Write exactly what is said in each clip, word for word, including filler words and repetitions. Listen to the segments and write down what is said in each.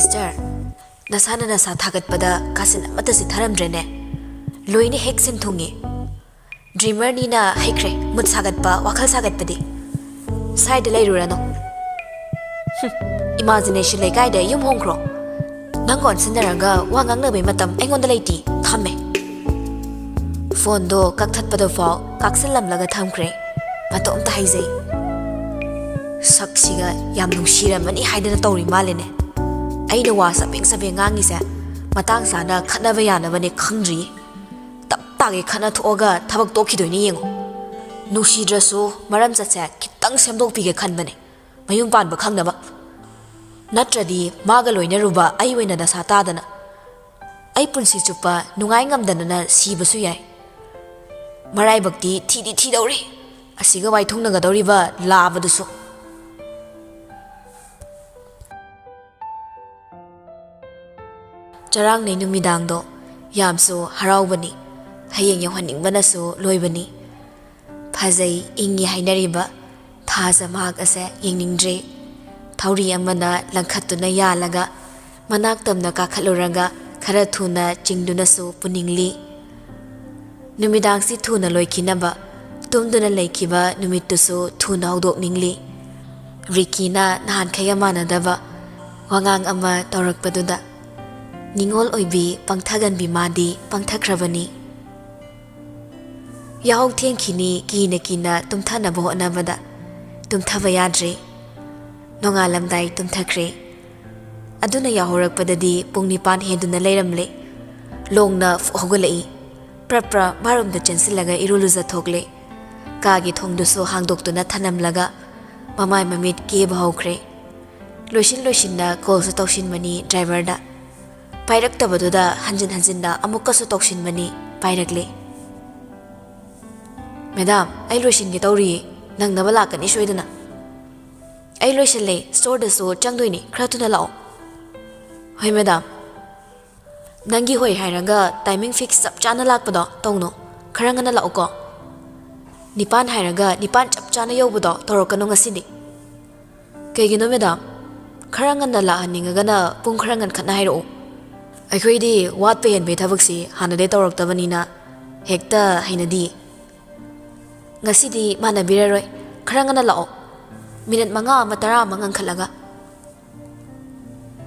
Sister, ꯅꯁꯥꯅ ꯅꯁꯥ ꯊꯥꯒꯠꯄꯗ ꯀꯥꯁꯤꯟ ꯑꯃꯠꯇ ꯆꯤꯠꯊꯔꯝꯗ꯭ꯔꯦꯅꯦ꯫ ꯂꯣꯏꯅ ꯍꯦꯛ ꯁꯤꯟ ꯊꯨꯡꯉꯤ꯫ ꯗ꯭ꯔꯤꯃꯔꯅꯤꯅ ꯍꯩꯈ꯭ꯔꯦ ꯃꯨꯠ ꯁꯥꯒꯠꯄ, ꯋꯥꯈꯜ ꯁꯥꯒꯠꯄꯗꯤ꯫ ꯁ꯭ꯋꯥꯏꯗ ꯂꯩꯔꯨꯔꯅꯨ꯫ ꯍꯨꯝ, ꯏꯃꯥꯖꯤꯅꯦꯁꯟ ꯂꯩꯀꯥꯏꯗ ꯌꯨꯝ ꯍꯣꯡꯈ꯭ꯔꯣ꯫ ꯅꯪꯒ ꯑꯣꯟꯁꯤꯟꯅꯔꯒ ꯋꯥ ꯉꯥꯡꯅꯕꯩ ꯃꯇꯝ ꯑꯩꯉꯣꯟꯗ ꯂꯩꯇꯦ꯫ ꯊꯝꯃꯦ꯫ ꯐꯣꯟꯗꯣ ꯀꯛꯊꯠꯄꯗꯣ ꯐꯥꯎ ꯀꯥꯛꯁꯤꯜꯂꯝꯂꯒ ꯊꯝꯈ꯭ꯔꯦ꯫ ꯃꯇꯣꯝꯇ ꯍꯥꯏꯖꯩ꯫ ꯁꯛꯁꯤꯒ ꯌꯥꯝ ꯅꯨꯡꯁꯤꯔꯝꯃꯅꯤ ꯍꯥꯏꯗꯅ ꯇꯧꯔꯤ ꯃꯥꯜꯂꯦꯅꯦ꯫ ꯑꯩꯅ ꯋꯥ ꯆꯕꯦꯡ ꯆꯕꯦꯡ ꯉꯥꯡꯉꯤꯁꯦ ꯃꯇꯥꯡ ꯆꯥꯅ ꯈꯠꯅꯕ ꯌꯥꯅꯕꯅꯦ ꯈꯪꯗ꯭ꯔꯤꯌꯦ꯫ ꯇꯞ ꯇꯥꯒꯩ ꯈꯠꯅ ꯊꯣꯛꯑꯒ ꯊꯕꯛ ꯇꯣꯛꯈꯤꯗꯣꯏꯅꯦ ꯌꯦꯡꯉꯣ꯫ ꯅꯨꯡꯁꯤꯗ꯭ꯔꯁꯨ ꯃꯔꯝ ꯆꯠꯁꯦ ꯈꯤꯇꯪ ꯁꯦꯝꯗꯣꯛꯄꯤꯒꯦ ꯈꯟꯕꯅꯦ, ꯃꯌꯨꯝ ꯄꯥꯟꯕ ꯈꯪꯅꯕ꯫ ꯅꯠꯇ꯭ꯔꯗꯤ ꯃꯥꯒ ꯂꯣꯏꯅꯔꯨꯕ ꯑꯩ ꯑꯣꯏꯅ ꯗꯁꯥ ꯇꯥꯗꯅ, ꯑꯩ ꯄꯨꯟꯁꯤ ꯆꯨꯞꯄ ꯅꯨꯡꯉꯥꯏ ꯉꯝꯗꯅꯅ ꯁꯤꯕꯁꯨ ꯌꯥꯏ꯫ ꯃꯔꯥꯏꯕꯛꯇꯤ ꯊꯤꯗꯤ ꯊꯤꯗꯧꯔꯤ, ꯑꯁꯤꯒ ꯋꯥꯏꯊꯨꯡꯅꯒꯗꯧꯔꯤꯕ ꯂꯥꯕꯗꯨꯁꯨ꯫ ꯆꯔꯥꯡꯅꯩ ꯅꯨꯃꯤꯗꯥꯡꯗꯣ ꯌꯥꯝꯁꯨ ꯍꯔꯥꯎꯕꯅꯤ, ꯍꯌꯦꯡ ꯌꯧꯍꯟꯅꯤꯡꯕꯅꯁꯨ ꯂꯣꯏꯕꯅꯤ꯫ ꯐꯖꯩ ꯏꯪꯉꯤ ꯍꯥꯏꯅꯔꯤꯕ ꯊꯥꯖ ꯃꯍꯥꯛ ꯑꯁꯦ ꯌꯦꯡꯅꯤꯡꯗ꯭ꯔꯦ꯫ ꯊꯧꯔꯤ ꯑꯃꯅ ꯂꯪꯈꯠꯇꯨꯅ ꯌꯥꯜꯂꯒ ꯃꯅꯥꯛ ꯇꯝꯅ ꯀꯥꯈꯠꯂꯨꯔꯒ ꯈꯔ ꯊꯨꯅ ꯆꯤꯡꯗꯨꯅꯁꯨ ꯄꯨꯅꯤꯡꯂꯤ꯫ ꯅꯨꯃꯤꯗꯥꯡꯁꯤ ꯊꯨꯅ ꯂꯣꯏꯈꯤꯅꯕ, ꯇꯨꯝꯗꯨꯅ ꯂꯩꯈꯤꯕ ꯅꯨꯃꯤꯠꯇꯨꯁꯨ ꯊꯨꯅ ꯍꯧꯗꯣꯛꯅꯤꯡꯂꯤ꯫ ꯔꯤꯀꯤꯅ ꯅꯍꯥꯟꯈꯩꯒ ꯃꯥꯟꯅꯗꯕ ꯋꯥꯉꯥꯡ ꯑꯃ ꯇꯧꯔꯛꯄꯗꯨꯗ꯫ ꯅꯤꯡꯉꯣꯜ ꯑꯣꯏꯕꯤ ꯄꯪꯊꯒꯟꯕꯤ ꯃꯥꯗꯤ ꯄꯪꯊꯈ꯭ꯔꯕꯅꯤ꯫ ꯌꯥꯍꯧ ꯊꯦꯡꯈꯤꯅꯤ ꯀꯤꯅ ꯀꯤꯅ ꯇꯨꯝꯊꯅꯕ ꯍꯣꯠꯅꯕꯗ ꯇꯨꯝꯊꯕ ꯌꯥꯗ꯭ꯔꯦ꯫ ꯅꯣꯡꯉꯥꯜꯂꯝꯗꯥꯏ ꯇꯨꯝꯊꯈ꯭ꯔꯦ꯫ ꯑꯗꯨꯅ ꯌꯥꯍꯧꯔꯛꯄꯗꯗꯤ ꯄꯨꯡ ꯅꯤꯄꯥꯟ ꯍꯦꯟꯗꯨꯅ ꯂꯩꯔꯝꯂꯦ꯫ ꯂꯣꯡꯅ ꯐꯨꯛ ꯍꯧꯒꯠꯂꯛꯏ꯫ ꯄ꯭ꯔꯞ ꯄ꯭ꯔꯞ ꯃꯥꯔꯣꯝꯗ ꯆꯦꯟꯁꯤꯜꯂꯒ ꯏꯔꯨ ꯂꯨꯖꯊꯣꯛꯂꯦ꯫ ꯀꯥꯒꯤ ꯊꯣꯡꯗꯨꯁꯨ ꯍꯥꯡꯗꯣꯛꯇꯨꯅ ꯊꯅꯝꯂꯒ ꯃꯃꯥꯏ ꯃꯃꯤꯠ ꯀꯦꯕ ꯍꯧꯈ꯭ꯔꯦ꯫ ꯂꯣꯏꯁꯤꯟ ꯂꯣꯏꯁꯤꯟꯅ ꯀꯣꯜꯁꯨ ꯇꯧꯁꯤꯟꯕꯅꯤ ꯗ꯭ꯔꯥꯏꯚꯔꯗ꯫ ꯄꯥꯏꯔꯛꯇꯕꯗꯨꯗ ꯍꯟꯖꯤꯟ ꯍꯟꯖꯤꯟꯅ ꯑꯃꯨꯛꯀꯁꯨ ꯇꯧꯁꯤꯟꯕꯅꯤ, ꯄꯥꯏꯔꯛꯂꯦ꯫ "ꯃꯦꯗꯥꯝ, ꯑꯩ ꯂꯣꯏꯁꯤꯟꯒꯦ ꯇꯧꯔꯤꯌꯦ, ꯅꯪꯅꯕ ꯂꯥꯛꯀꯅꯤ ꯁꯣꯏꯗꯅ꯫" "ꯑꯩ ꯂꯣꯏꯁꯤꯜꯂꯦ, ꯁ꯭ꯇꯣꯔꯗꯁꯨ ꯆꯪꯗꯣꯏꯅꯤ, ꯈꯔ ꯊꯨꯅ ꯂꯥꯛꯑꯣ꯫" "ꯍꯣꯏ ꯃꯦꯗꯥꯝ꯫ ꯅꯪꯒꯤ ꯍꯣꯏ ꯍꯥꯏꯔꯒ ꯇꯥꯏꯃꯤꯡ ꯐꯤꯛꯁ ꯆꯞ ꯆꯥꯅ ꯂꯥꯛꯄꯗꯣ ꯇꯧꯅꯣ, ꯈꯔ ꯉꯟꯅ ꯂꯥꯛꯎꯀꯣ꯫ ꯅꯤꯄꯥꯟ ꯍꯥꯏꯔꯒ ꯅꯤꯄꯥꯟ ꯆꯞ ꯆꯥꯅ ꯌꯧꯕꯗꯣ ꯇꯧꯔꯛꯀꯅꯨ ꯉꯁꯤꯗꯤ꯫" "ꯀꯩꯒꯤꯅꯣ ꯃꯦꯗꯥꯝ?" ꯈꯔ ꯉꯟꯅ ꯂꯥꯛꯍꯟꯅꯤꯡꯉꯒꯅ ꯄꯨꯡ ꯈꯔ ꯉꯟꯈꯠꯅ ꯍꯥꯏꯔꯛꯑꯣ꯫ ꯑꯩꯈꯣꯏꯗꯤ ꯋꯥꯠꯄ ꯍꯦꯟꯕꯒꯤ ꯊꯕꯛꯁꯤ ꯍꯥꯟꯅꯗꯩ ꯇꯧꯔꯛꯇꯕꯅꯤꯅ ꯍꯦꯛꯇ ꯍꯩꯅꯗꯤꯌꯦ꯫ ꯉꯁꯤꯗꯤ ꯃꯥꯟꯅꯕꯤꯔꯔꯣꯏ꯫ ꯈꯔ ꯉꯟꯅ ꯂꯥꯛꯑꯣ꯫ ꯃꯤꯅꯤꯠ ꯃꯉꯥ ꯑꯃ, ꯇꯔꯥ ꯑꯃ ꯉꯟꯈꯠꯂꯒ꯫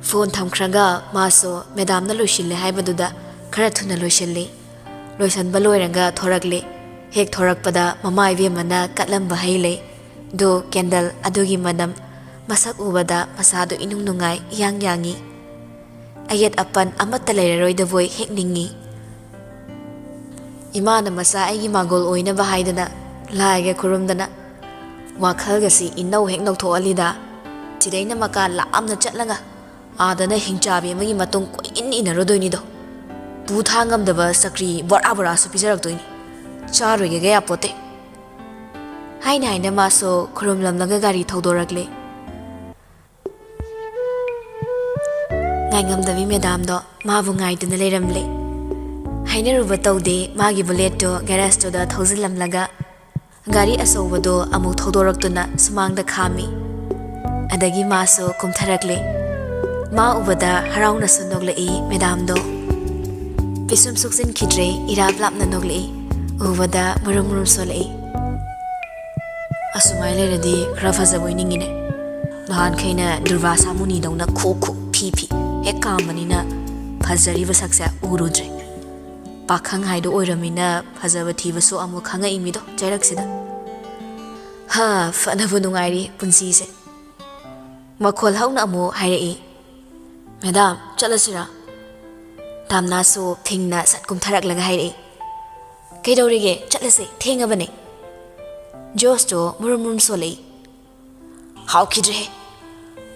ꯐꯣꯟ ꯊꯝꯈ꯭ꯔꯒ ꯃꯥꯁꯨ ꯃꯦꯗꯥꯝꯅ ꯂꯣꯏꯁꯤꯜꯂꯦ ꯍꯥꯏꯕꯗꯨꯗ ꯈꯔ ꯊꯨꯅ ꯂꯣꯏꯁꯤꯜꯂꯤ꯫ ꯂꯣꯏꯁꯤꯟꯕ ꯂꯣꯏꯔꯒ ꯊꯣꯔꯛꯂꯤ꯫ ꯍꯦꯛ ꯊꯣꯔꯛꯄꯗ ꯃꯃꯥ ꯏꯕꯦꯝꯃꯅ ꯀꯠꯂꯝꯕ ꯍꯩ ꯂꯩ ꯗꯨ, ꯀꯦꯟꯗꯜ ꯑꯗꯨꯒꯤ ꯃꯅꯝ, ꯃꯁꯛ ꯎꯕꯗ ꯃꯁꯥꯗꯨ ꯏꯅꯨꯡ ꯅꯨꯡꯉꯥꯏ, ꯏꯌꯥꯡ ꯌꯥꯡꯉꯤ꯫ ꯑꯌꯦꯠ ꯑꯄꯟ ꯑꯃꯠꯇ ꯂꯩꯔꯔꯣꯏꯗꯕꯣꯏ ꯍꯦꯛ ꯅꯤꯡꯉꯤ꯫ ꯏꯃꯥꯅ ꯃꯆꯥ ꯑꯩꯒꯤ ꯃꯥꯡꯒꯣꯜ ꯑꯣꯏꯅꯕ ꯍꯥꯏꯗꯅ ꯂꯥꯏꯒ ꯈꯨꯔꯨꯝꯗꯅ, ꯋꯥꯈꯜꯒꯁꯤ ꯏꯅꯧ ꯍꯦꯛ ꯅꯧꯊꯣꯛꯍꯜꯂꯤꯗ꯫ ꯁꯤꯗꯩꯅ ꯃꯀꯥ ꯂꯥꯞꯅ ꯆꯠꯂꯒ ꯑꯥꯗꯅ ꯍꯤꯡꯆꯥꯕꯤ ꯑꯃꯒꯤ ꯃꯇꯨꯡ ꯀꯣꯏꯏꯟ ꯏꯟꯅꯔꯨꯗꯣꯏꯅꯤꯗꯣ꯫ ꯄꯨ ꯊꯥꯡ ꯉꯝꯗꯕ ꯆꯀ꯭ꯔꯤ ꯕꯣꯔꯥ ꯕꯣꯔꯥꯁꯨ ꯄꯤꯖꯔꯛꯇꯣꯏꯅꯤ꯫ ꯆꯥꯔꯣꯏꯒꯦꯒ ꯌꯥꯄꯣꯠꯇꯦ꯫ ꯍꯥꯏꯅ ꯍꯥꯏꯅ ꯃꯥꯁꯨ ꯈꯨꯔꯨꯝꯂꯝꯂꯒ ꯒꯥꯔꯤ ꯊꯧꯗꯣꯔꯛꯂꯦ꯫ ꯉꯥꯏꯉꯝꯗꯕꯤ ꯃꯦꯗꯥꯝꯗꯣ ꯃꯥꯕꯨ ꯉꯥꯏꯗꯨꯅ ꯂꯩꯔꯝꯂꯦ꯫ ꯍꯥꯏꯅꯔꯨꯕ ꯇꯧꯗꯦ, ꯃꯥꯒꯤ ꯕꯨꯂꯦꯠꯇꯣ ꯒꯦꯔꯦꯖꯇꯨꯗ ꯊꯧꯖꯤꯜꯂꯝꯂꯒ ꯒꯥꯔꯤ ꯑꯆꯧꯕꯗꯣ ꯑꯃꯨꯛ ꯊꯧꯗꯣꯔꯛꯇꯨꯅ ꯁꯨꯃꯥꯡꯗ ꯈꯥꯝꯃꯤ꯫ ꯑꯗꯒꯤ ꯃꯥꯁꯨ ꯀꯨꯝꯊꯔꯛꯂꯦ꯫ ꯃꯥ ꯎꯕꯗ ꯍꯔꯥꯎꯅꯁꯨ ꯅꯣꯛꯂꯛꯏ ꯃꯦꯗꯥꯝꯗꯣ꯫ ꯄꯤꯁꯨꯝ ꯁꯨꯛꯆꯤꯟꯈꯤꯗ꯭ꯔꯦ, ꯏꯔꯥꯞ ꯂꯥꯞꯅ ꯅꯣꯛꯂꯛꯏ꯫ ꯎꯕꯗ ꯃꯨꯔꯨꯝ ꯃꯨꯔꯨꯝ ꯁꯣꯜꯂꯛꯏ꯫ ꯑꯁꯨꯃꯥꯏ ꯂꯩꯔꯗꯤ ꯈꯔ ꯐꯖꯕꯣꯏ ꯅꯤꯡꯉꯤꯅꯦ꯫ ꯅꯍꯥꯟꯈꯩꯅ ꯗꯨꯔꯕꯥ ꯁꯥꯃꯨꯅꯤꯗꯧꯅ ꯈꯨ ꯈꯨ ꯐꯤ ꯐꯤ ꯍꯦꯛ ꯀꯥꯝꯕꯅꯤꯅ ꯐꯖꯔꯤꯕ ꯁꯛꯁꯦ ꯎꯔꯨꯗ꯭ꯔꯦ꯫ ꯄꯥꯈꯪ ꯍꯥꯏꯗꯣ ꯑꯣꯏꯔꯝꯃꯤꯅ ꯐꯖꯕ ꯊꯤꯕꯁꯨ ꯑꯃꯨꯛ ꯈꯪꯉꯛꯏ ꯃꯤꯗꯣ ꯆꯩꯔꯛꯁꯤꯗ꯫ ꯍꯥ, ꯐꯅꯕꯨ ꯅꯨꯡꯉꯥꯏꯔꯤ ꯄꯨꯟꯁꯤꯁꯦ꯫ ꯃꯈꯣꯜ ꯍꯧꯅ ꯑꯃꯨꯛ ꯍꯥꯏꯔꯛꯏ, "ꯃꯦꯗꯥꯝ, ꯆꯠꯂꯁꯤꯔꯥ?" ꯇꯥꯝꯅꯥꯁꯨ ꯐꯤꯡꯅ ꯁꯠ ꯀꯨꯝꯊꯔꯛꯂꯒ ꯍꯥꯏꯔꯛꯏ, "ꯀꯩꯗꯧꯔꯤꯒꯦ? ꯆꯠꯂꯁꯦ, ꯊꯦꯡꯉꯕꯅꯦ꯫" ꯖꯣꯁꯇꯣ ꯃꯨꯔꯨꯝ ꯃꯨꯔꯨꯝ ꯁꯣꯜꯂꯛꯏ꯫ ꯍꯥꯎꯈꯤꯗ꯭ꯔꯦꯍꯦ꯫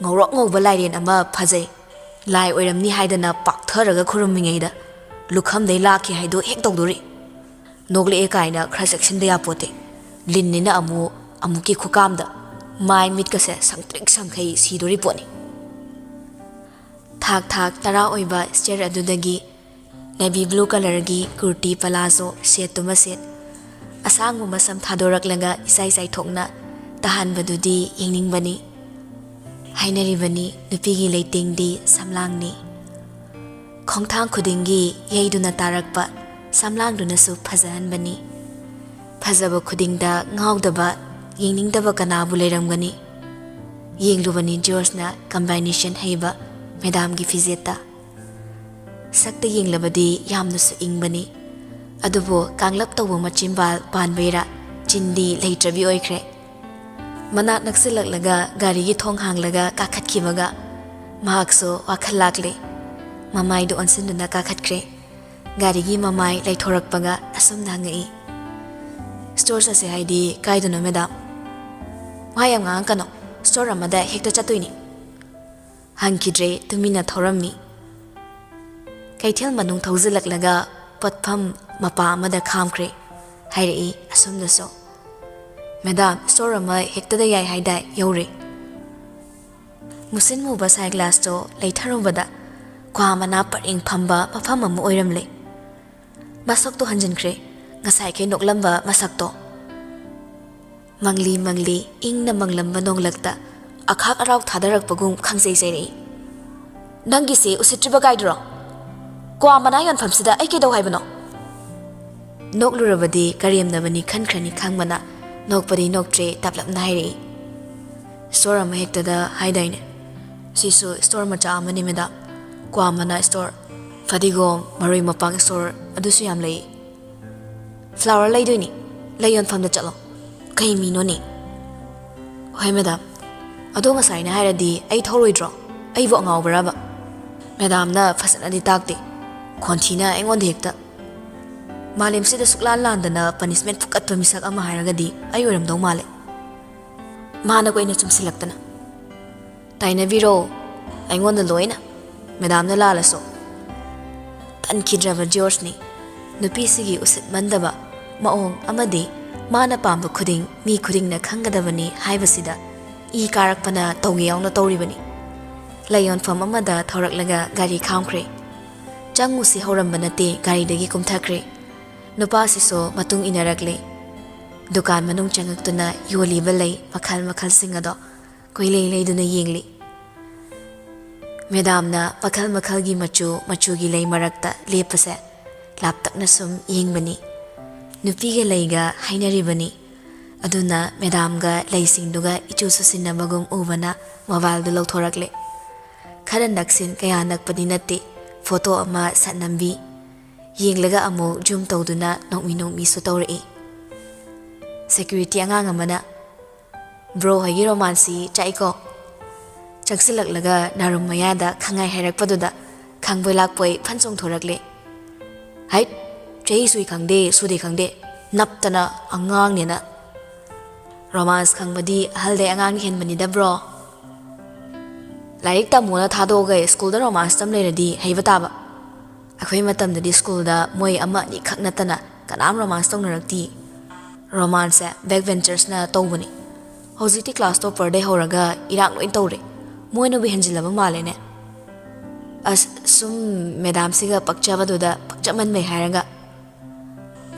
ꯉꯧꯔꯣꯛ ꯉꯧꯕ ꯂꯥꯏꯔꯦꯟ ꯑꯃ ꯐꯖꯩ꯫ ꯂꯥꯏ ꯑꯣꯏꯔꯝꯅꯤ ꯍꯥꯏꯗꯅ ꯄꯥꯛꯊꯔꯒ ꯈꯨꯔꯨꯝꯃꯤꯉꯩꯗ ꯂꯨꯈꯝꯗꯩ ꯂꯥꯛꯈꯤ ꯍꯥꯏꯗꯣ ꯍꯦꯛ ꯇꯧꯗꯣꯔꯤ꯫ ꯅꯣꯛꯂꯛꯑꯦ ꯀꯥꯏꯅ ꯈꯔ ꯆꯦꯛꯁꯤꯟꯗ ꯌꯥꯄꯣꯠꯇꯦ꯫ ꯂꯤꯟꯅꯤꯅ ꯑꯃꯨꯛ ꯑꯃꯨꯛꯀꯤ ꯈꯨꯀꯥꯝꯗ ꯃꯥꯏ ꯃꯤꯠꯀꯁꯦ ꯁꯪꯇ꯭ꯔꯤꯛ ꯁꯪꯈꯩ ꯁꯤꯗꯣꯔꯤ ꯄꯣꯠꯅꯤ꯫ ꯊꯥꯛ ꯊꯥꯛ ꯇꯔꯥ ꯑꯣꯏꯕ ꯁ꯭ꯇꯦꯌꯔ ꯑꯗꯨꯗꯒꯤ ꯅꯦꯚꯤ ꯕ꯭ꯂꯨ ꯀꯂꯔꯒꯤ ꯀꯨꯔꯇꯤ ꯄꯂꯥꯖꯣ ꯁꯦꯠꯇꯨꯃ ꯁꯦꯠ, ꯑꯁꯥꯡꯕ ꯃꯁꯝ ꯊꯥꯗꯣꯔꯛꯂꯒ ꯏꯆꯥꯏ ꯆꯥꯏꯊꯣꯛꯅ ꯇꯥꯍꯟꯕꯗꯨꯗꯤ ꯌꯦꯡꯅꯤꯡꯕꯅꯤ꯫ ꯍꯥꯏꯅꯔꯤꯕꯅꯤ, ꯅꯨꯄꯤꯒꯤ ꯂꯩꯇꯦꯡꯗꯤ ꯁꯝꯂꯥꯡꯅꯤ꯫ ꯈꯣꯡꯊꯥꯡ ꯈꯨꯗꯤꯡꯒꯤ ꯌꯩꯗꯨꯅ ꯇꯥꯔꯛꯄ ꯁꯝꯂꯥꯡꯗꯨꯅꯁꯨ ꯐꯖꯍꯟꯕꯅꯤ꯫ ꯐꯖꯕ ꯈꯨꯗꯤꯡꯗ ꯉꯥꯎꯗꯕ, ꯌꯦꯡꯅꯤꯡꯗꯕ ꯀꯅꯥꯕꯨ ꯂꯩꯔꯝꯒꯅꯤ? ꯌꯦꯡꯂꯨꯕꯅꯤ ꯖꯣꯔꯖꯅ ꯀꯝꯕꯥꯏꯅꯦꯁꯟ ꯍꯩꯕ ꯃꯦꯗꯥꯝꯒꯤ ꯐꯤꯖꯦꯠꯇ꯫ ꯁꯛꯇ ꯌꯦꯡꯂꯕꯗꯤ ꯌꯥꯝꯅꯁꯨ ꯏꯪꯕꯅꯤ꯫ ꯑꯗꯨꯕꯨ ꯀꯥꯡꯂꯞ ꯇꯧꯕ ꯃꯆꯤꯟꯕꯥꯜ ꯄꯥꯟꯕꯩꯔꯥ, ꯆꯤꯟꯗꯤ ꯂꯩꯇ꯭ꯔꯕꯤ ꯑꯣꯏꯈ꯭ꯔꯦ꯫ ꯃꯅꯥꯛ ꯅꯛꯁꯤꯜꯂꯛꯂꯒ ꯒꯥꯔꯤꯒꯤ ꯊꯣꯡ ꯍꯥꯡꯂꯒ ꯀꯥꯈꯠꯈꯤꯕꯒ ꯃꯍꯥꯛꯁꯨ ꯋꯥꯈꯜ ꯂꯥꯛꯂꯦ꯫ ꯃꯃꯥꯏꯗꯨ ꯑꯣꯟꯁꯤꯟꯗꯨꯅ ꯀꯥꯈꯠꯈ꯭ꯔꯦ꯫ ꯒꯥꯔꯤꯒꯤ ꯃꯃꯥꯏ ꯂꯩꯊꯣꯔꯛꯄꯒ ꯑꯁꯨꯝꯅ ꯍꯪꯉꯛꯏ, "ꯁ꯭ꯇꯣꯔ ꯆꯠꯁꯦ ꯍꯥꯏꯗꯤ ꯀꯥꯏꯗꯅꯣ, ꯃꯦꯗꯥꯝ?" "ꯋꯥ ꯌꯥꯝ ꯉꯥꯡꯉꯛꯀꯅꯣ, ꯁ꯭ꯇꯣꯔ ꯑꯃꯗ ꯍꯦꯛꯇ ꯆꯠꯇꯣꯏꯅꯤ꯫" ꯍꯪꯈꯤꯗ꯭ꯔꯦ, ꯇꯨꯃꯤꯟꯅ ꯊꯧꯔꯝꯃꯤ꯫ ꯀꯩꯊꯦꯜ ꯃꯅꯨꯡ ꯊꯧꯖꯤꯜꯂꯛꯂꯒ ꯄꯣꯠꯐꯝ ꯃꯄꯥ ꯑꯃꯗ ꯈꯥꯝꯈ꯭ꯔꯦ꯫ ꯍꯥꯏꯔꯛꯏ ꯑꯁꯣꯝꯗꯁꯨ, "ꯃꯦꯗꯥꯝ, ꯁ꯭ꯇꯣꯔ ꯑꯃ ꯍꯦꯛꯇꯗ ꯌꯥꯏ ꯍꯥꯏꯗꯥꯏ, ꯌꯧꯔꯦ꯫" ꯃꯨꯁꯤꯟ ꯃꯨꯕ ꯁꯥꯏ ꯒ꯭ꯂꯥꯁꯇꯣ ꯂꯩꯊꯔꯨꯕꯗ ꯀ꯭ꯋꯥ ꯃꯅꯥ ꯄꯔꯦꯡ ꯐꯝꯕ ꯃꯐꯝ ꯑꯃ ꯑꯣꯏꯔꯝꯂꯦ꯫ ꯃꯁꯛꯇꯣ ꯍꯟꯖꯤꯟꯈ꯭ꯔꯦ, ꯉꯁꯥꯏꯈꯩ ꯅꯣꯛꯂꯝꯕ ꯃꯁꯛꯇꯣ꯫ ꯃꯪꯂꯤ ꯃꯪꯂꯤ ꯏꯪꯅ ꯃꯪꯂꯝꯕ ꯅꯣꯡꯂꯛꯇ ꯑꯈꯥꯛ ꯑꯔꯥꯎ ꯊꯥꯗꯔꯛꯄꯒꯨꯝ ꯈꯪꯖꯩ ꯆꯩꯔꯛꯏ꯫ "ꯅꯪꯒꯤꯁꯦ ꯎꯁꯤꯠꯇ꯭ꯔꯤꯕ ꯀꯥꯏꯗꯨꯔꯣ? ꯀ꯭ꯋꯥ ꯃꯅꯥ ꯌꯣꯟꯐꯝꯁꯤꯗ ꯑꯩ ꯀꯩꯗꯧ ꯍꯥꯏꯕꯅꯣ?" ꯅꯣꯛꯂꯨꯔꯕꯗꯤ ꯀꯔꯦꯝꯅꯕꯅꯤ ꯈꯟꯈ꯭ꯔꯅꯤ ꯈꯪꯕꯅ ꯅꯣꯛꯄꯗꯤ ꯅꯣꯛꯇ꯭ꯔꯦ, ꯇꯞꯂꯞꯅ ꯍꯥꯏꯔꯛꯏ, "ꯁ꯭ꯇꯣꯔ ꯑꯃ ꯍꯦꯛꯇꯗ ꯍꯥꯏꯗꯥꯏꯅꯦ?" "ꯁꯤꯁꯨ ꯁ꯭ꯇꯣꯔ ꯃꯆꯥ ꯑꯃꯅꯤ, ꯃꯦꯗꯥꯝ꯫ ꯀ꯭ꯋꯥ ꯃꯅꯥ ꯁ꯭ꯇꯣꯔ, ꯐꯗꯤꯒꯣꯝ, ꯃꯔꯣꯏ ꯃꯄꯥꯡ ꯁ꯭ꯇꯣꯔ ꯑꯗꯨꯁꯨ ꯌꯥꯝ ꯂꯩ꯫" "ꯐ꯭ꯂꯥꯋꯔ ꯂꯩꯗꯣꯏꯅꯤ, ꯂꯩ ꯌꯣꯟꯐꯝꯗ ꯆꯠꯂꯣ꯫" "ꯀꯩ ꯃꯤꯅꯣꯅꯦ?" "ꯍꯣꯏ ꯃꯦꯗꯥꯝ, ꯑꯗꯣ ꯉꯁꯥꯏꯅ ꯍꯥꯏꯔꯗꯤ ꯑꯩ ꯊꯧꯔꯣꯏꯗ꯭ꯔꯣ? ꯑꯩꯕꯨ ꯑꯉꯥꯎꯕꯔꯕ?" ꯃꯦꯗꯥꯝꯅ ꯐꯖꯅꯗꯤ ꯇꯥꯛꯇꯦ, ꯈꯣꯟꯊꯤꯅ ꯑꯩꯉꯣꯟꯗ ꯍꯦꯛꯇ꯫ ꯃꯥꯂꯦꯝꯁꯤꯗ ꯁꯨꯛꯂꯥꯟ ꯂꯥꯟꯗꯅ ꯄꯅꯤꯁꯃꯦꯟ ꯐꯨꯀꯠꯄ ꯃꯤꯁꯛ ꯑꯃ ꯍꯥꯏꯔꯒꯗꯤ ꯑꯩ ꯑꯣꯏꯔꯝꯗꯧ ꯃꯥꯜꯂꯦ꯫ ꯃꯥꯅ ꯀꯨꯏꯅ ꯆꯨꯝꯁꯤꯜꯂꯛꯇꯅ꯫ "ꯇꯥꯏꯅꯕꯤꯔꯣ ꯑꯩꯉꯣꯟꯗ ꯂꯣꯏꯅ, ꯃꯦꯗꯥꯝꯅ ꯂꯥꯜꯂꯁꯨ꯫" ꯇꯟꯈꯤꯗ꯭ꯔꯕ ꯖꯣꯔꯖꯅꯤ꯫ ꯅꯨꯄꯤꯁꯤꯒꯤ ꯎꯁꯤꯠꯃꯟꯗꯕ ꯃꯑꯣꯡ ꯑꯃꯗꯤ ꯃꯥꯅ ꯄꯥꯝꯕ ꯈꯨꯗꯤꯡ ꯃꯤ ꯈꯨꯗꯤꯡꯅ ꯈꯪꯒꯗꯕꯅꯤ ꯍꯥꯏꯕꯁꯤꯗ ꯏ ꯀꯥꯔꯛꯄꯅ ꯇꯧꯒꯦ ꯌꯥꯎꯅ ꯇꯧꯔꯤꯕꯅꯤ꯫ ꯂꯩ ꯌꯣꯟꯐꯝ ꯑꯃꯗ ꯊꯧꯔꯛꯂꯒ ꯒꯥꯔꯤ ꯈꯥꯝꯈ꯭ꯔꯦ꯫ ꯆꯪꯉꯨꯁꯤ ꯍꯧꯔꯝꯕ ꯅꯠꯇꯦ, ꯒꯥꯔꯤꯗꯒꯤ ꯀꯨꯝꯊꯈ꯭ꯔꯦ꯫ ꯅꯨꯄꯥꯁꯤꯁꯨ ꯃꯇꯨꯡ ꯏꯟꯅꯔꯛꯂꯦ꯫ ꯗꯨꯀꯥꯟ ꯃꯅꯨꯡ ꯆꯪꯉꯛꯇꯨꯅ ꯌꯣꯜꯂꯤꯕ ꯂꯩ ꯃꯈꯜ ꯃꯈꯜꯁꯤꯡ ꯑꯗꯣ ꯀꯣꯏꯂꯩ ꯂꯩꯗꯨꯅ ꯌꯦꯡꯂꯤ꯫ ꯃꯦꯗꯥꯝꯅ ꯃꯈꯜ ꯃꯈꯜꯒꯤ ꯃꯆꯨ ꯃꯆꯨꯒꯤ ꯂꯩ ꯃꯔꯛꯇ ꯂꯦꯞꯄꯁꯦ ꯂꯥꯞꯇꯛꯅ ꯁꯨꯝ ꯌꯦꯡꯕꯅꯤ꯫ ꯅꯨꯄꯤꯒ ꯂꯩꯒ ꯍꯥꯏꯅꯔꯤꯕꯅꯤ꯫ ꯑꯗꯨꯅ ꯃꯦꯗꯥꯝꯒ ꯂꯩꯁꯤꯡꯗꯨꯒ ꯏꯆꯨ ꯁꯨꯁꯤꯟꯅꯕꯒꯨꯝ ꯎꯕꯅ ꯃꯣꯕꯥꯏꯜꯗꯨ ꯂꯧꯊꯣꯔꯛꯂꯦ꯫ ꯈꯔ ꯅꯛꯁꯤꯟ ꯀꯌꯥ ꯅꯛꯄꯗꯤ ꯅꯠꯇꯦ, ꯐꯣꯇꯣ ꯑꯃ ꯁꯠ ꯅꯝꯕꯤ꯫ ꯌꯦꯡꯂꯒ ꯑꯃꯨꯛ ꯖꯨꯝ ꯇꯧꯗꯨꯅ ꯅꯣꯛꯃꯤ ꯅꯣꯛꯃꯤꯁꯨ ꯇꯧꯔꯛꯏ꯫ ꯁꯦꯀ꯭ꯌꯨꯔꯤꯇꯤ ꯑꯉꯥꯡ ꯑꯃꯅ, "ꯕ꯭ꯔꯣ ꯍꯣꯏꯒꯤ ꯔꯣꯃꯥꯟꯁꯁꯤ ꯆꯥꯛꯏꯀꯣ?" ꯆꯪꯁꯤꯜꯂꯛꯂꯒ ꯅꯥꯔꯨꯝ ꯃꯌꯥꯗ ꯈꯪꯉꯥꯏ ꯍꯥꯏꯔꯛꯄꯗꯨꯗ ꯈꯪꯕꯣꯏ ꯂꯥꯛꯄꯣꯏ ꯐꯟ ꯆꯣꯡꯊꯣꯔꯛꯂꯦ꯫ "ꯍꯩꯠ, ꯆꯍꯤ ꯁꯨꯏ ꯈꯪꯗꯦ ꯁꯨꯗꯦ ꯈꯪꯗꯦ, ꯅꯞꯇꯅ ꯑꯉꯥꯡꯅꯦꯅ꯫ ꯔꯣꯃꯥꯟꯁ ꯈꯪꯕꯗꯤ ꯑꯍꯜꯗꯩ ꯑꯉꯥꯡ ꯍꯦꯟꯕꯅꯤꯗ ꯕ꯭ꯔꯣ꯫ ꯂꯥꯏꯔꯤꯛ ꯇꯝꯃꯣꯅ ꯊꯥꯗꯣꯛꯑꯒ ꯁ꯭ꯀꯨꯜꯗ ꯔꯣꯃꯥꯟꯁ ꯇꯝ ꯂꯩꯔꯗꯤ ꯍꯩꯕ ꯇꯥꯕ꯫ ꯑꯩꯈꯣꯏ ꯃꯇꯝꯗꯗꯤ ꯁ꯭ꯀꯨꯜꯗ ꯃꯣꯏ ꯑꯃ ꯑꯅꯤꯈꯛ ꯅꯠꯇꯅ ꯀꯅꯥꯝ ꯔꯣꯃꯥꯟꯁ ꯇꯧꯅꯔꯛꯇꯤ꯫ ꯔꯣꯃꯥꯟꯁꯁꯦ ꯕꯦꯛ ꯕꯦꯟꯆꯔꯁꯅ ꯇꯧꯕꯅꯤ꯫ ꯍꯧꯖꯤꯛꯇꯤ ꯀ꯭ꯂꯥꯁ ꯇꯣꯞꯄꯔꯗꯩ ꯍꯧꯔꯒ ꯏꯔꯥꯡ ꯂꯣꯏ ꯇꯧꯔꯦ꯫ ꯃꯣꯏꯅꯕꯨ ꯍꯦꯟꯖꯤꯜꯂꯕ ꯃꯥꯜꯂꯦꯅꯦ꯫ ꯑꯁ, ꯁꯨꯝ ꯃꯦꯗꯥꯝꯁꯤꯒ ꯄꯛꯆꯕꯗꯨꯗ ꯄꯛꯆꯃꯟꯕꯩ ꯍꯥꯏꯔꯒ꯫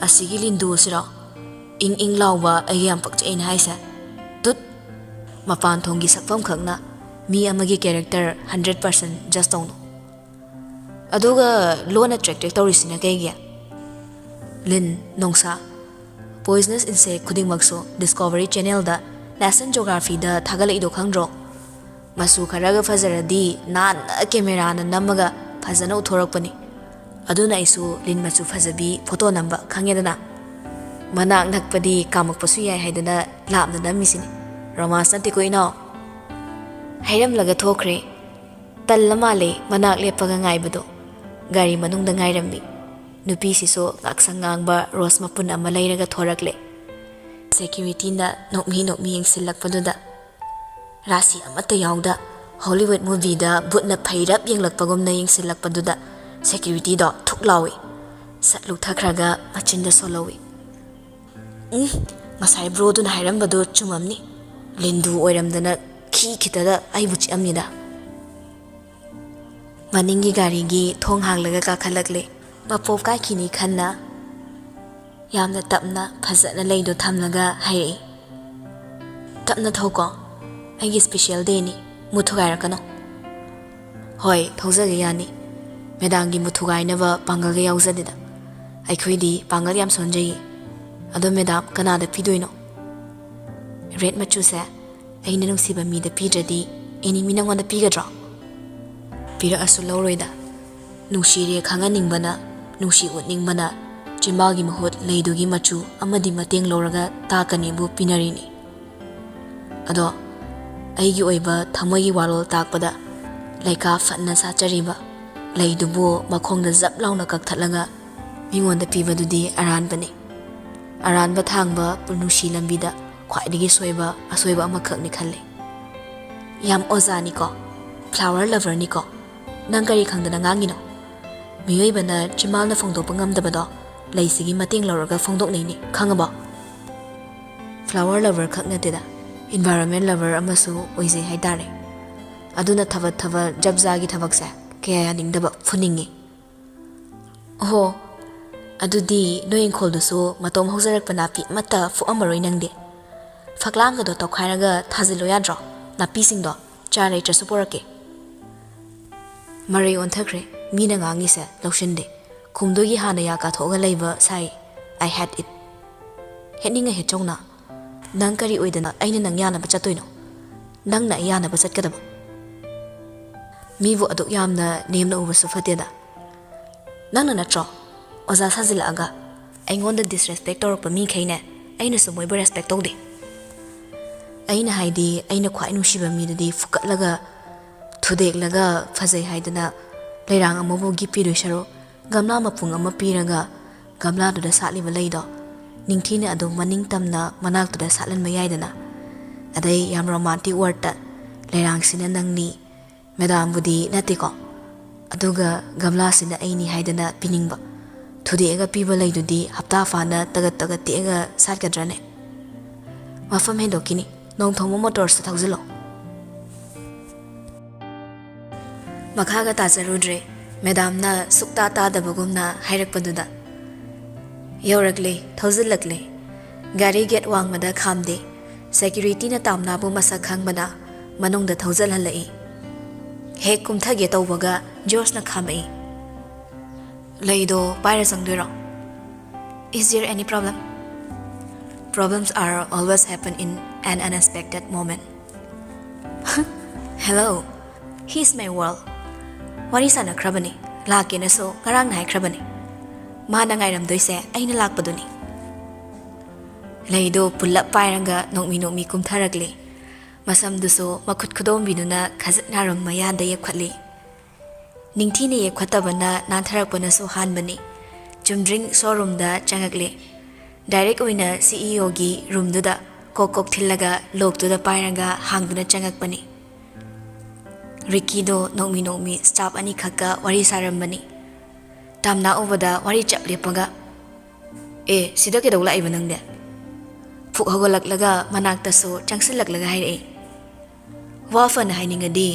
ꯑꯁꯤꯒꯤ ꯂꯤꯟꯗꯨꯁꯤꯔꯣ? ꯏꯪ ꯏꯪ ꯂꯥꯎꯕ ꯑꯩꯒ ꯌꯥꯝ ꯄꯛꯆꯩꯅ ꯍꯥꯏꯁꯦ꯫ ꯇꯨꯠ! ꯃꯄꯥꯟ ꯊꯣꯡꯒꯤ ꯁꯛꯐꯝ ꯈꯛꯅ ꯃꯤ ꯑꯃꯒꯤ ꯀꯦꯔꯦꯛꯇꯔ ꯍꯟꯗ꯭ꯔꯦꯠ ꯄꯥꯔꯁꯦꯟ ꯖꯁ ꯇꯧꯅꯨ꯫ ꯑꯗꯨꯒ ꯂꯣꯟꯅ ꯇ꯭ꯔꯦꯛ ꯇ꯭ꯔꯦꯛ ꯇꯧꯔꯤꯁꯤꯅ ꯀꯩꯒꯤ? ꯂꯤꯟ, ꯅꯣꯡꯁꯥ, ꯄꯣꯏꯖꯅꯁ ꯏꯟꯁꯦꯛ ꯈꯨꯗꯤꯡꯃꯛꯁꯨ ꯗꯤꯁꯀꯣꯚꯔꯤ ꯆꯦꯅꯦꯜꯗ ꯅꯦꯁꯅꯦꯜ ꯖꯣꯒ꯭ꯔꯥꯐꯤꯗ ꯊꯥꯒꯠꯂꯛꯏꯗꯣ ꯈꯪꯗ꯭ꯔꯣ? ꯃꯆꯨ ꯈꯔꯒ ꯐꯖꯔꯗꯤ ꯅꯥꯟꯅ ꯀꯦꯃꯦꯔꯥꯅ ꯅꯝꯃꯒ ꯐꯖꯅ ꯎꯠꯊꯣꯔꯛꯄꯅꯤ꯫ ꯑꯗꯨꯅ ꯑꯩꯁꯨ ꯂꯤꯟ ꯃꯆꯨ ꯐꯖꯕꯤ ꯐꯣꯇꯣ ꯅꯝꯕ ꯈꯪꯉꯦꯗꯅ꯫ ꯃꯅꯥꯛ ꯅꯛꯄꯗꯤ ꯀꯥꯝꯃꯛꯄꯁꯨ ꯌꯥꯏ ꯍꯥꯏꯗꯅ ꯂꯥꯞꯅ ꯅꯝꯃꯤꯁꯤꯅꯤ꯫ ꯔꯣꯃꯥꯟꯁ ꯅꯠꯇꯦꯀꯣ ꯏꯅꯥꯎ꯫ ꯍꯥꯏꯔꯝꯂꯒ ꯊꯣꯛꯈ꯭ꯔꯦ꯫ ꯇꯜꯂ ꯃꯥꯜꯂꯦ ꯃꯅꯥꯛ ꯂꯦꯞꯄꯒ ꯉꯥꯏꯕꯗꯣ꯫ ꯒꯥꯔꯤ ꯃꯅꯨꯡꯗ ꯉꯥꯏꯔꯝꯃꯤ꯫ ꯅꯨꯄꯤꯁꯤꯁꯨ ꯉꯥꯛꯁꯪ ꯉꯥꯡꯕ ꯔꯣꯁ ꯃꯄꯨꯟ ꯑꯃ ꯂꯩꯔꯒ ꯊꯣꯔꯛꯂꯦ꯫ ꯁꯦꯀ꯭ꯌꯨꯔꯤꯇꯤꯅ ꯅꯣꯛꯃꯤ ꯅꯣꯛꯃꯤ ꯌꯦꯡꯁꯤꯜꯂꯛꯄꯗꯨꯗ ꯔꯥꯁꯤ ꯑꯃꯠꯇ ꯌꯥꯎꯗ ꯍꯣꯂꯤꯋꯨꯗ ꯃꯨꯚꯤꯗ ꯕꯨꯠꯅ ꯐꯩꯔꯞ ꯌꯦꯡꯂꯛꯄꯒꯨꯝꯅ ꯌꯦꯡꯁꯤꯜꯂꯛꯄꯗꯨꯗ ꯁꯦꯀ꯭ꯌꯨꯔꯤꯇꯤꯗꯣ ꯊꯨꯛ ꯂꯥꯎꯏ꯫ ꯁꯠ ꯂꯨꯛꯊꯈ꯭ꯔꯒ ꯃꯆꯤꯟꯗ ꯁꯣꯜꯍꯧꯏ꯫ "ꯎꯝ, ꯉꯁꯥꯏ ꯕ꯭ꯔꯣꯗꯨꯅ ꯍꯥꯏꯔꯝꯕꯗꯣ ꯆꯨꯝꯃꯝꯅꯤ꯫ ꯂꯤꯟꯗꯨ ꯑꯣꯏꯔꯝꯗꯅ ꯈꯤ ꯈꯤꯇꯗ ꯑꯩꯕꯨ ꯆꯤꯛꯑꯝꯅꯤꯗ꯫" ꯃꯅꯤꯡꯒꯤ ꯒꯥꯔꯤꯒꯤ ꯊꯣꯡ ꯍꯥꯡꯂꯒ ꯀꯥꯈꯠꯂꯛꯂꯦ꯫ ꯃꯄꯣꯞ ꯀꯥꯏꯈꯤꯅꯤ ꯈꯟꯅ ꯌꯥꯝꯅ ꯇꯞꯅ ꯐꯖꯅ ꯂꯩꯗꯣ ꯊꯝꯂꯒ ꯍꯥꯏꯔꯛꯏ, "ꯇꯞꯅ ꯊꯧꯀꯣ, ꯑꯩꯒꯤ special dayꯅꯤ, ꯃꯨꯠ ꯊꯨꯒꯥꯏꯔꯛꯀꯅꯣ꯫ ꯍꯣꯏ, ꯊꯧꯖꯒꯦ ꯌꯥꯅꯤ꯫ ꯃꯦꯗꯥꯝꯒꯤ ꯃꯨꯠ ꯊꯨꯒꯥꯏꯅꯕ ꯄꯥꯡꯒꯜꯒ ꯌꯥꯎꯖꯗꯦꯗ꯫ ꯑꯩꯈꯣꯏꯗꯤ ꯄꯥꯡꯒꯜ ꯌꯥꯝ ꯁꯣꯟꯖꯩꯌꯦ꯫ ꯑꯗꯣ ꯃꯦꯗꯥꯝ, ꯀꯅꯥꯗ ꯄꯤꯗꯣꯏꯅꯣ? Red ꯃꯆꯨꯁꯦ ꯑꯩꯅ ꯅꯨꯡꯁꯤꯕ ꯃꯤꯗ ꯄꯤꯗ꯭ꯔꯗꯤ enemy ꯅꯉꯣꯟꯗ ꯄꯤꯒꯗ꯭ꯔꯣ? ꯄꯤꯔꯛꯑꯁꯨ ꯂꯧꯔꯣꯏꯗ꯫ ꯅꯨꯡꯁꯤꯔꯦ ꯈꯪꯍꯟꯅꯤꯡꯕꯅ, ꯅꯨꯡꯁꯤ ꯎꯠꯅꯤꯡꯕꯅ ꯆꯤꯝꯕꯥꯜꯒꯤ ꯃꯍꯨꯠ ꯂꯩꯗꯨꯒꯤ ꯃꯆꯨ ꯑꯃꯗꯤ ꯃꯇꯦꯡ ꯂꯧꯔꯒ ꯇꯥꯛꯀꯅꯤꯕꯨ ꯄꯤꯅꯔꯤꯅꯤ꯫ ꯑꯗꯣ ꯑꯩꯒꯤ ꯑꯣꯏꯕ ꯊꯃꯣꯏꯒꯤ ꯋꯥꯔꯣꯜ ꯇꯥꯛꯄꯗ ꯂꯩꯀꯥ ꯐꯠꯅ ꯁꯥꯠꯆꯔꯤꯕ ꯂꯩꯗꯨꯕꯨ ꯃꯈꯣꯡꯗ ꯖꯞ ꯂꯥꯎꯅ ꯀꯛꯊꯠꯂꯒ ꯃꯤꯉꯣꯟꯗ ꯄꯤꯕꯗꯨꯗꯤ ꯑꯔꯥꯟꯕꯅꯤ꯫ ꯑꯔꯥꯟꯕ ꯊꯥꯡꯕ ꯅꯨꯡꯁꯤ ꯂꯝꯕꯤꯗ ꯈ꯭ꯋꯥꯏꯗꯒꯤ ꯁꯣꯏꯕ ꯑꯁꯣꯏꯕ ꯑꯃꯈꯛꯅꯤ ꯈꯜꯂꯤ꯫ ꯌꯥꯝ ꯑꯣꯖꯥꯅꯤꯀꯣ, flower loverꯅꯤꯀꯣ꯫ ꯅꯪ ꯀꯔꯤ ꯈꯪꯗꯅ ꯉꯥꯡꯉꯤꯅꯣ? ꯃꯤꯑꯣꯏꯕꯅ ꯆꯤꯝꯕꯥꯜꯅ ꯐꯣꯡꯗꯣꯛꯄ ꯉꯝꯗꯕꯗꯣ ꯂꯩꯁꯤꯒꯤ ꯃꯇꯦꯡ ꯂꯧꯔꯒ ꯐꯣꯡꯗꯣꯛꯅꯩꯅꯤ, ꯈꯪꯉꯕꯣ? Flower lover ꯈꯛ ꯅꯠꯇꯦꯗ, environment lover ꯑꯃꯁꯨ ꯑꯣꯏꯖꯩ ꯍꯥꯏꯇꯥꯔꯦ꯫ ꯑꯗꯨꯅ ꯊꯕꯛ ꯊꯕꯛ ꯖꯞ ꯖꯥꯒꯤ ꯊꯕꯛꯁꯦ ꯀꯌꯥ ꯌꯥꯅꯤꯡꯗꯕ, ꯐꯨꯅꯤꯡꯉꯤ꯫ ꯑꯣꯍꯣ, ꯑꯗꯨꯗꯤ ꯅꯣꯏ ꯏꯪꯈꯣꯜꯗꯨꯁꯨ ꯃꯇꯣꯝ ꯍꯧꯖꯔꯛꯄ ꯅꯥꯄꯤ ꯑꯃꯠꯇ ꯐꯨꯛꯑꯝꯃꯔꯣꯏ ꯅꯪꯗꯤ? ꯐꯛꯂꯥꯡꯒꯗꯣ ꯇꯧꯈꯥꯏꯔꯒ ꯊꯥꯖꯤꯜꯂꯣ ꯌꯥꯗ꯭ꯔꯣ? ꯅꯥꯄꯤꯁꯤꯡꯗꯣ ꯆꯥ ꯂꯩꯇ꯭ꯔꯁꯨ ꯄꯣꯔꯛꯀꯦ꯫ ꯃꯔꯩ ꯑꯣꯟꯊꯈ꯭ꯔꯦ꯫ ꯃꯤꯅ ꯉꯥꯡꯉꯤꯁꯦ ꯂꯧꯁꯤꯟꯗꯦ꯫ ꯈꯨꯝꯗꯣꯏꯒꯤ ꯍꯥꯟꯅ ꯌꯥ ꯀꯥꯊꯣꯛꯑꯒ ꯂꯩꯕ ꯁꯥꯏ꯫ I hate it꯫ ꯍꯦꯠꯅꯤꯡꯉ ꯍꯦꯠꯆꯧꯅ꯫ ꯅꯪ ꯀꯔꯤ ꯑꯣꯏꯗꯅ ꯑꯩꯅ ꯅꯪ ꯌꯥꯅꯕ ꯆꯠꯇꯣꯏꯅꯣ? ꯅꯪꯅ ꯑꯩ ꯌꯥꯅꯕ ꯆꯠꯀꯗꯕ? ꯃꯤꯕꯨ ꯑꯗꯨꯛ ꯌꯥꯝꯅ ꯅꯦꯝꯅ ꯎꯕꯁꯨ ꯐꯠꯇꯦꯗ꯫ ꯅꯪꯅ ꯅꯠꯇ꯭ꯔꯣ ꯑꯣꯖꯥ ꯁꯥꯖꯤꯜꯂꯛꯑꯒ ꯑꯩꯉꯣꯟꯗ disrespect ꯇꯧꯔꯛꯄ ꯃꯤꯈꯩꯅꯦ, ꯑꯩꯅꯁꯨ ꯃꯣꯏꯕꯨ respect ꯇꯧꯗꯦ꯫ ꯑꯩꯅ ꯍꯥꯏꯗꯤ, ꯑꯩꯅ ꯈ꯭ꯋꯥꯏ ꯅꯨꯡꯁꯤꯕ ꯃꯤꯗꯨꯗꯤ ꯐꯨꯀꯠꯂꯒ, ꯊꯨꯗꯦꯛꯂꯒ ꯐꯖꯩ ꯍꯥꯏꯗꯅ ꯂꯩꯔꯥꯡ ꯑꯃꯕꯨ gift ꯄꯤꯗꯣꯏ ꯁꯔꯨꯛ, ꯒꯝꯂꯥ ꯃꯄꯨꯡ ꯑꯃ ꯄꯤꯔꯒ ꯒꯝꯂꯥꯗꯨꯗ ꯁꯥꯠꯂꯤꯕ ꯂꯩꯗꯣ ꯅꯤꯡꯊꯤꯅ ꯑꯗꯨꯝ ꯃꯅꯤꯡ ꯇꯝꯅ ꯃꯅꯥꯛꯇꯨꯗ ꯁꯥꯠꯍꯟꯕ ꯌꯥꯏꯗꯅ꯫ ꯑꯗꯩ ꯌꯥꯝ romantic wordꯇ, "ꯂꯩꯔꯥꯡꯁꯤꯅ ꯅꯪꯅꯤ, ꯃꯦꯗꯥꯝꯕꯨꯗꯤ ꯅꯠꯇꯦꯀꯣ꯫ ꯑꯗꯨꯒ ꯒꯝꯂꯥꯁꯤꯅ ꯑꯩꯅꯤ" ꯍꯥꯏꯗꯅ ꯄꯤꯅꯤꯡꯕ꯫ ꯊꯨꯗꯦꯛꯑꯒ ꯄꯤꯕ ꯂꯩꯗꯨꯗꯤ ꯍꯞꯇꯥ ꯐꯥꯅ ꯇꯒꯠ ꯇꯒꯠ ꯇꯦꯛꯑꯒ ꯁꯥꯠꯀꯗ꯭ꯔꯅꯦ? ꯃꯐꯝ ꯍꯦꯟꯗꯣꯛꯈꯤꯅꯤ꯫ ꯅꯣꯡ ꯊꯣꯡꯕ motorsꯇ ꯊꯧꯖꯤꯜꯂꯣ꯫ ꯃꯈꯥꯒ ꯇꯥꯖꯔꯨꯗ꯭ꯔꯦ꯫ ꯃꯦꯗꯥꯝꯅ ꯁꯨꯛꯇꯥ ꯇꯥꯗꯕꯒꯨꯝꯅ ꯍꯥꯏꯔꯛꯄꯗꯨꯗ꯫ ꯌꯧꯔꯛꯂꯦ, ꯊꯧꯖꯤꯜꯂꯛꯂꯦ꯫ ꯒꯥꯔꯤ gate ꯋꯥꯡꯃꯗ ꯈꯥꯝꯗꯦ꯫ ꯁꯦꯀ꯭ꯌꯨꯔꯤꯇꯤꯅ ꯇꯥꯝꯅꯥꯕꯨ ꯃꯁꯛ ꯈꯪꯕꯅ ꯃꯅꯨꯡꯗ ꯊꯧꯖꯜꯍꯜꯂꯛꯏ꯫ ꯍꯦꯛ ꯀꯨꯝꯊꯒꯦ ꯇꯧꯕꯒ ꯖꯣꯔꯖꯅ ꯈꯥꯝꯃꯛꯏ꯫ "ꯂꯩꯗꯣ ꯄꯥꯏꯔ ꯆꯪꯗꯣꯏꯔꯣ?" "Is there any problem?" "Problems are always happen in an unexpected moment." "Hello, he's my world." ꯋꯥꯔꯤ ꯁꯥꯟꯅꯈ꯭ꯔꯕꯅꯤ, ꯂꯥꯛꯀꯦꯅꯁꯨ ꯉꯔꯥꯡꯅ ꯍꯥꯏꯈ꯭ꯔꯕꯅꯤ꯫ ꯃꯥꯅ ꯉꯥꯏꯔꯝꯗꯣꯏꯁꯦ ꯑꯩꯅ ꯂꯥꯛꯄꯗꯨꯅꯤ꯫ ꯂꯩꯗꯣ ꯄꯨꯜꯂꯞ ꯄꯥꯏꯔꯒ ꯅꯣꯛꯃꯤ ꯅꯣꯛꯃꯤ ꯀꯨꯝꯊꯔꯛꯂꯤ꯫ ꯃꯁꯝꯗꯨꯁꯨ ꯃꯈꯨꯠ ꯈꯨꯗꯣꯝꯕꯤꯗꯨꯅ ꯈꯖꯤꯛ ꯅꯥꯔꯝ ꯃꯌꯥꯗ ꯌꯦꯞꯈꯠꯂꯤ꯫ ꯅꯤꯡꯊꯤꯅ ꯌꯦꯞꯈꯠꯇꯕꯅ ꯅꯥꯟꯊꯔꯛꯄꯅꯁꯨ ꯍꯥꯟꯕꯅꯤ꯫ ꯆꯨꯝꯗ꯭ꯔꯤꯡ ꯁꯣꯔꯨꯝꯗ ꯆꯪꯉꯛꯂꯦ꯫ ꯗꯥꯏꯔꯦꯛ ꯑꯣꯏꯅ ꯁꯤ ꯏ ꯑꯣꯒꯤ ꯔꯨꯝꯗꯨꯗ ꯀꯣꯛ ꯀꯣꯛ ꯊꯤꯜꯂꯒ ꯂꯣꯛꯇꯨꯗ ꯄꯥꯏꯔꯒ ꯍꯥꯡꯗꯨꯅ ꯆꯪꯉꯛꯄꯅꯤ꯫ ꯔꯤꯀꯤꯗꯣ ꯅꯣꯛꯃꯤ ꯅꯣꯛꯃꯤ ꯁ꯭ꯇꯥꯐ ꯑꯅꯤꯈꯛꯀ ꯋꯥꯔꯤ ꯁꯥꯔꯝꯕꯅꯤ꯫ ꯇꯥꯝꯅꯥ ꯎꯕꯗ ꯋꯥꯔꯤ ꯆꯞ ꯂꯦꯞꯄꯒ, "ꯑꯦ, ꯁꯤꯗ ꯀꯩꯗꯧ ꯂꯥꯛꯏꯕ ꯅꯪꯗꯤ?" ꯐꯨꯛ ꯍꯧꯒꯠꯂꯛꯂꯒ ꯃꯅꯥꯛꯇꯁꯨ ꯆꯪꯁꯤꯜꯂꯛꯂꯒ ꯍꯥꯏꯔꯛꯏ꯫ "ꯋꯥ ꯐꯅ ꯍꯥꯏꯅꯤꯡꯉꯗꯤ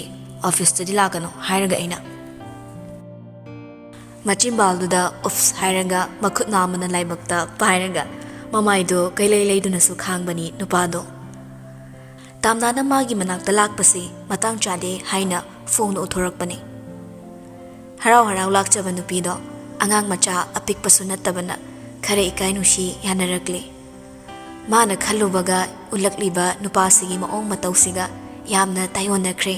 ꯑꯣꯐꯤꯁꯇꯗꯤ ꯂꯥꯛꯀꯅꯨ ꯍꯥꯏꯔꯒ ꯑꯩꯅ?" ꯃꯆꯤꯟꯕꯥꯜꯗꯨꯗ ꯎꯐꯁ ꯍꯥꯏꯔꯒ ꯃꯈꯨꯠ ꯅꯥꯝꯃꯅ ꯂꯥꯏꯕꯛꯇ ꯄꯥꯏꯔꯒ ꯃꯃꯥꯏꯗꯨ ꯀꯩꯂꯩ ꯂꯩꯗꯨꯅꯁꯨ ꯈꯥꯡꯕꯅꯤ ꯅꯨꯄꯥꯗꯣ꯫ ꯇꯥꯝꯅꯥꯅ ꯃꯥꯒꯤ ꯃꯅꯥꯛꯇ ꯂꯥꯛꯄꯁꯤ ꯃꯇꯥꯡ ꯆꯥꯗꯦ ꯍꯥꯏꯅ ꯐꯣꯡꯅ ꯎꯠꯊꯣꯔꯛꯄꯅꯤ꯫ ꯍꯔꯥꯎ ꯍꯔꯥꯎ ꯂꯥꯛꯆꯕ ꯅꯨꯄꯤꯗꯣ ꯑꯉꯥꯡ ꯃꯆꯥ ꯑꯄꯤꯛꯄꯁꯨ ꯅꯠꯇꯕꯅ ꯈꯔ ꯏꯀꯥꯏ ꯅꯨꯡꯁꯤ ꯌꯥꯅꯔꯛꯂꯤ꯫ ꯃꯥꯅ ꯈꯜꯂꯨꯕꯒ ꯎꯠꯂꯛꯂꯤꯕ ꯅꯨꯄꯥꯁꯤꯒꯤ ꯃꯑꯣꯡ ꯃꯇꯧꯁꯤꯒ ꯌꯥꯝꯅ ꯇꯥꯏꯑꯣꯟꯅꯈ꯭ꯔꯦ꯫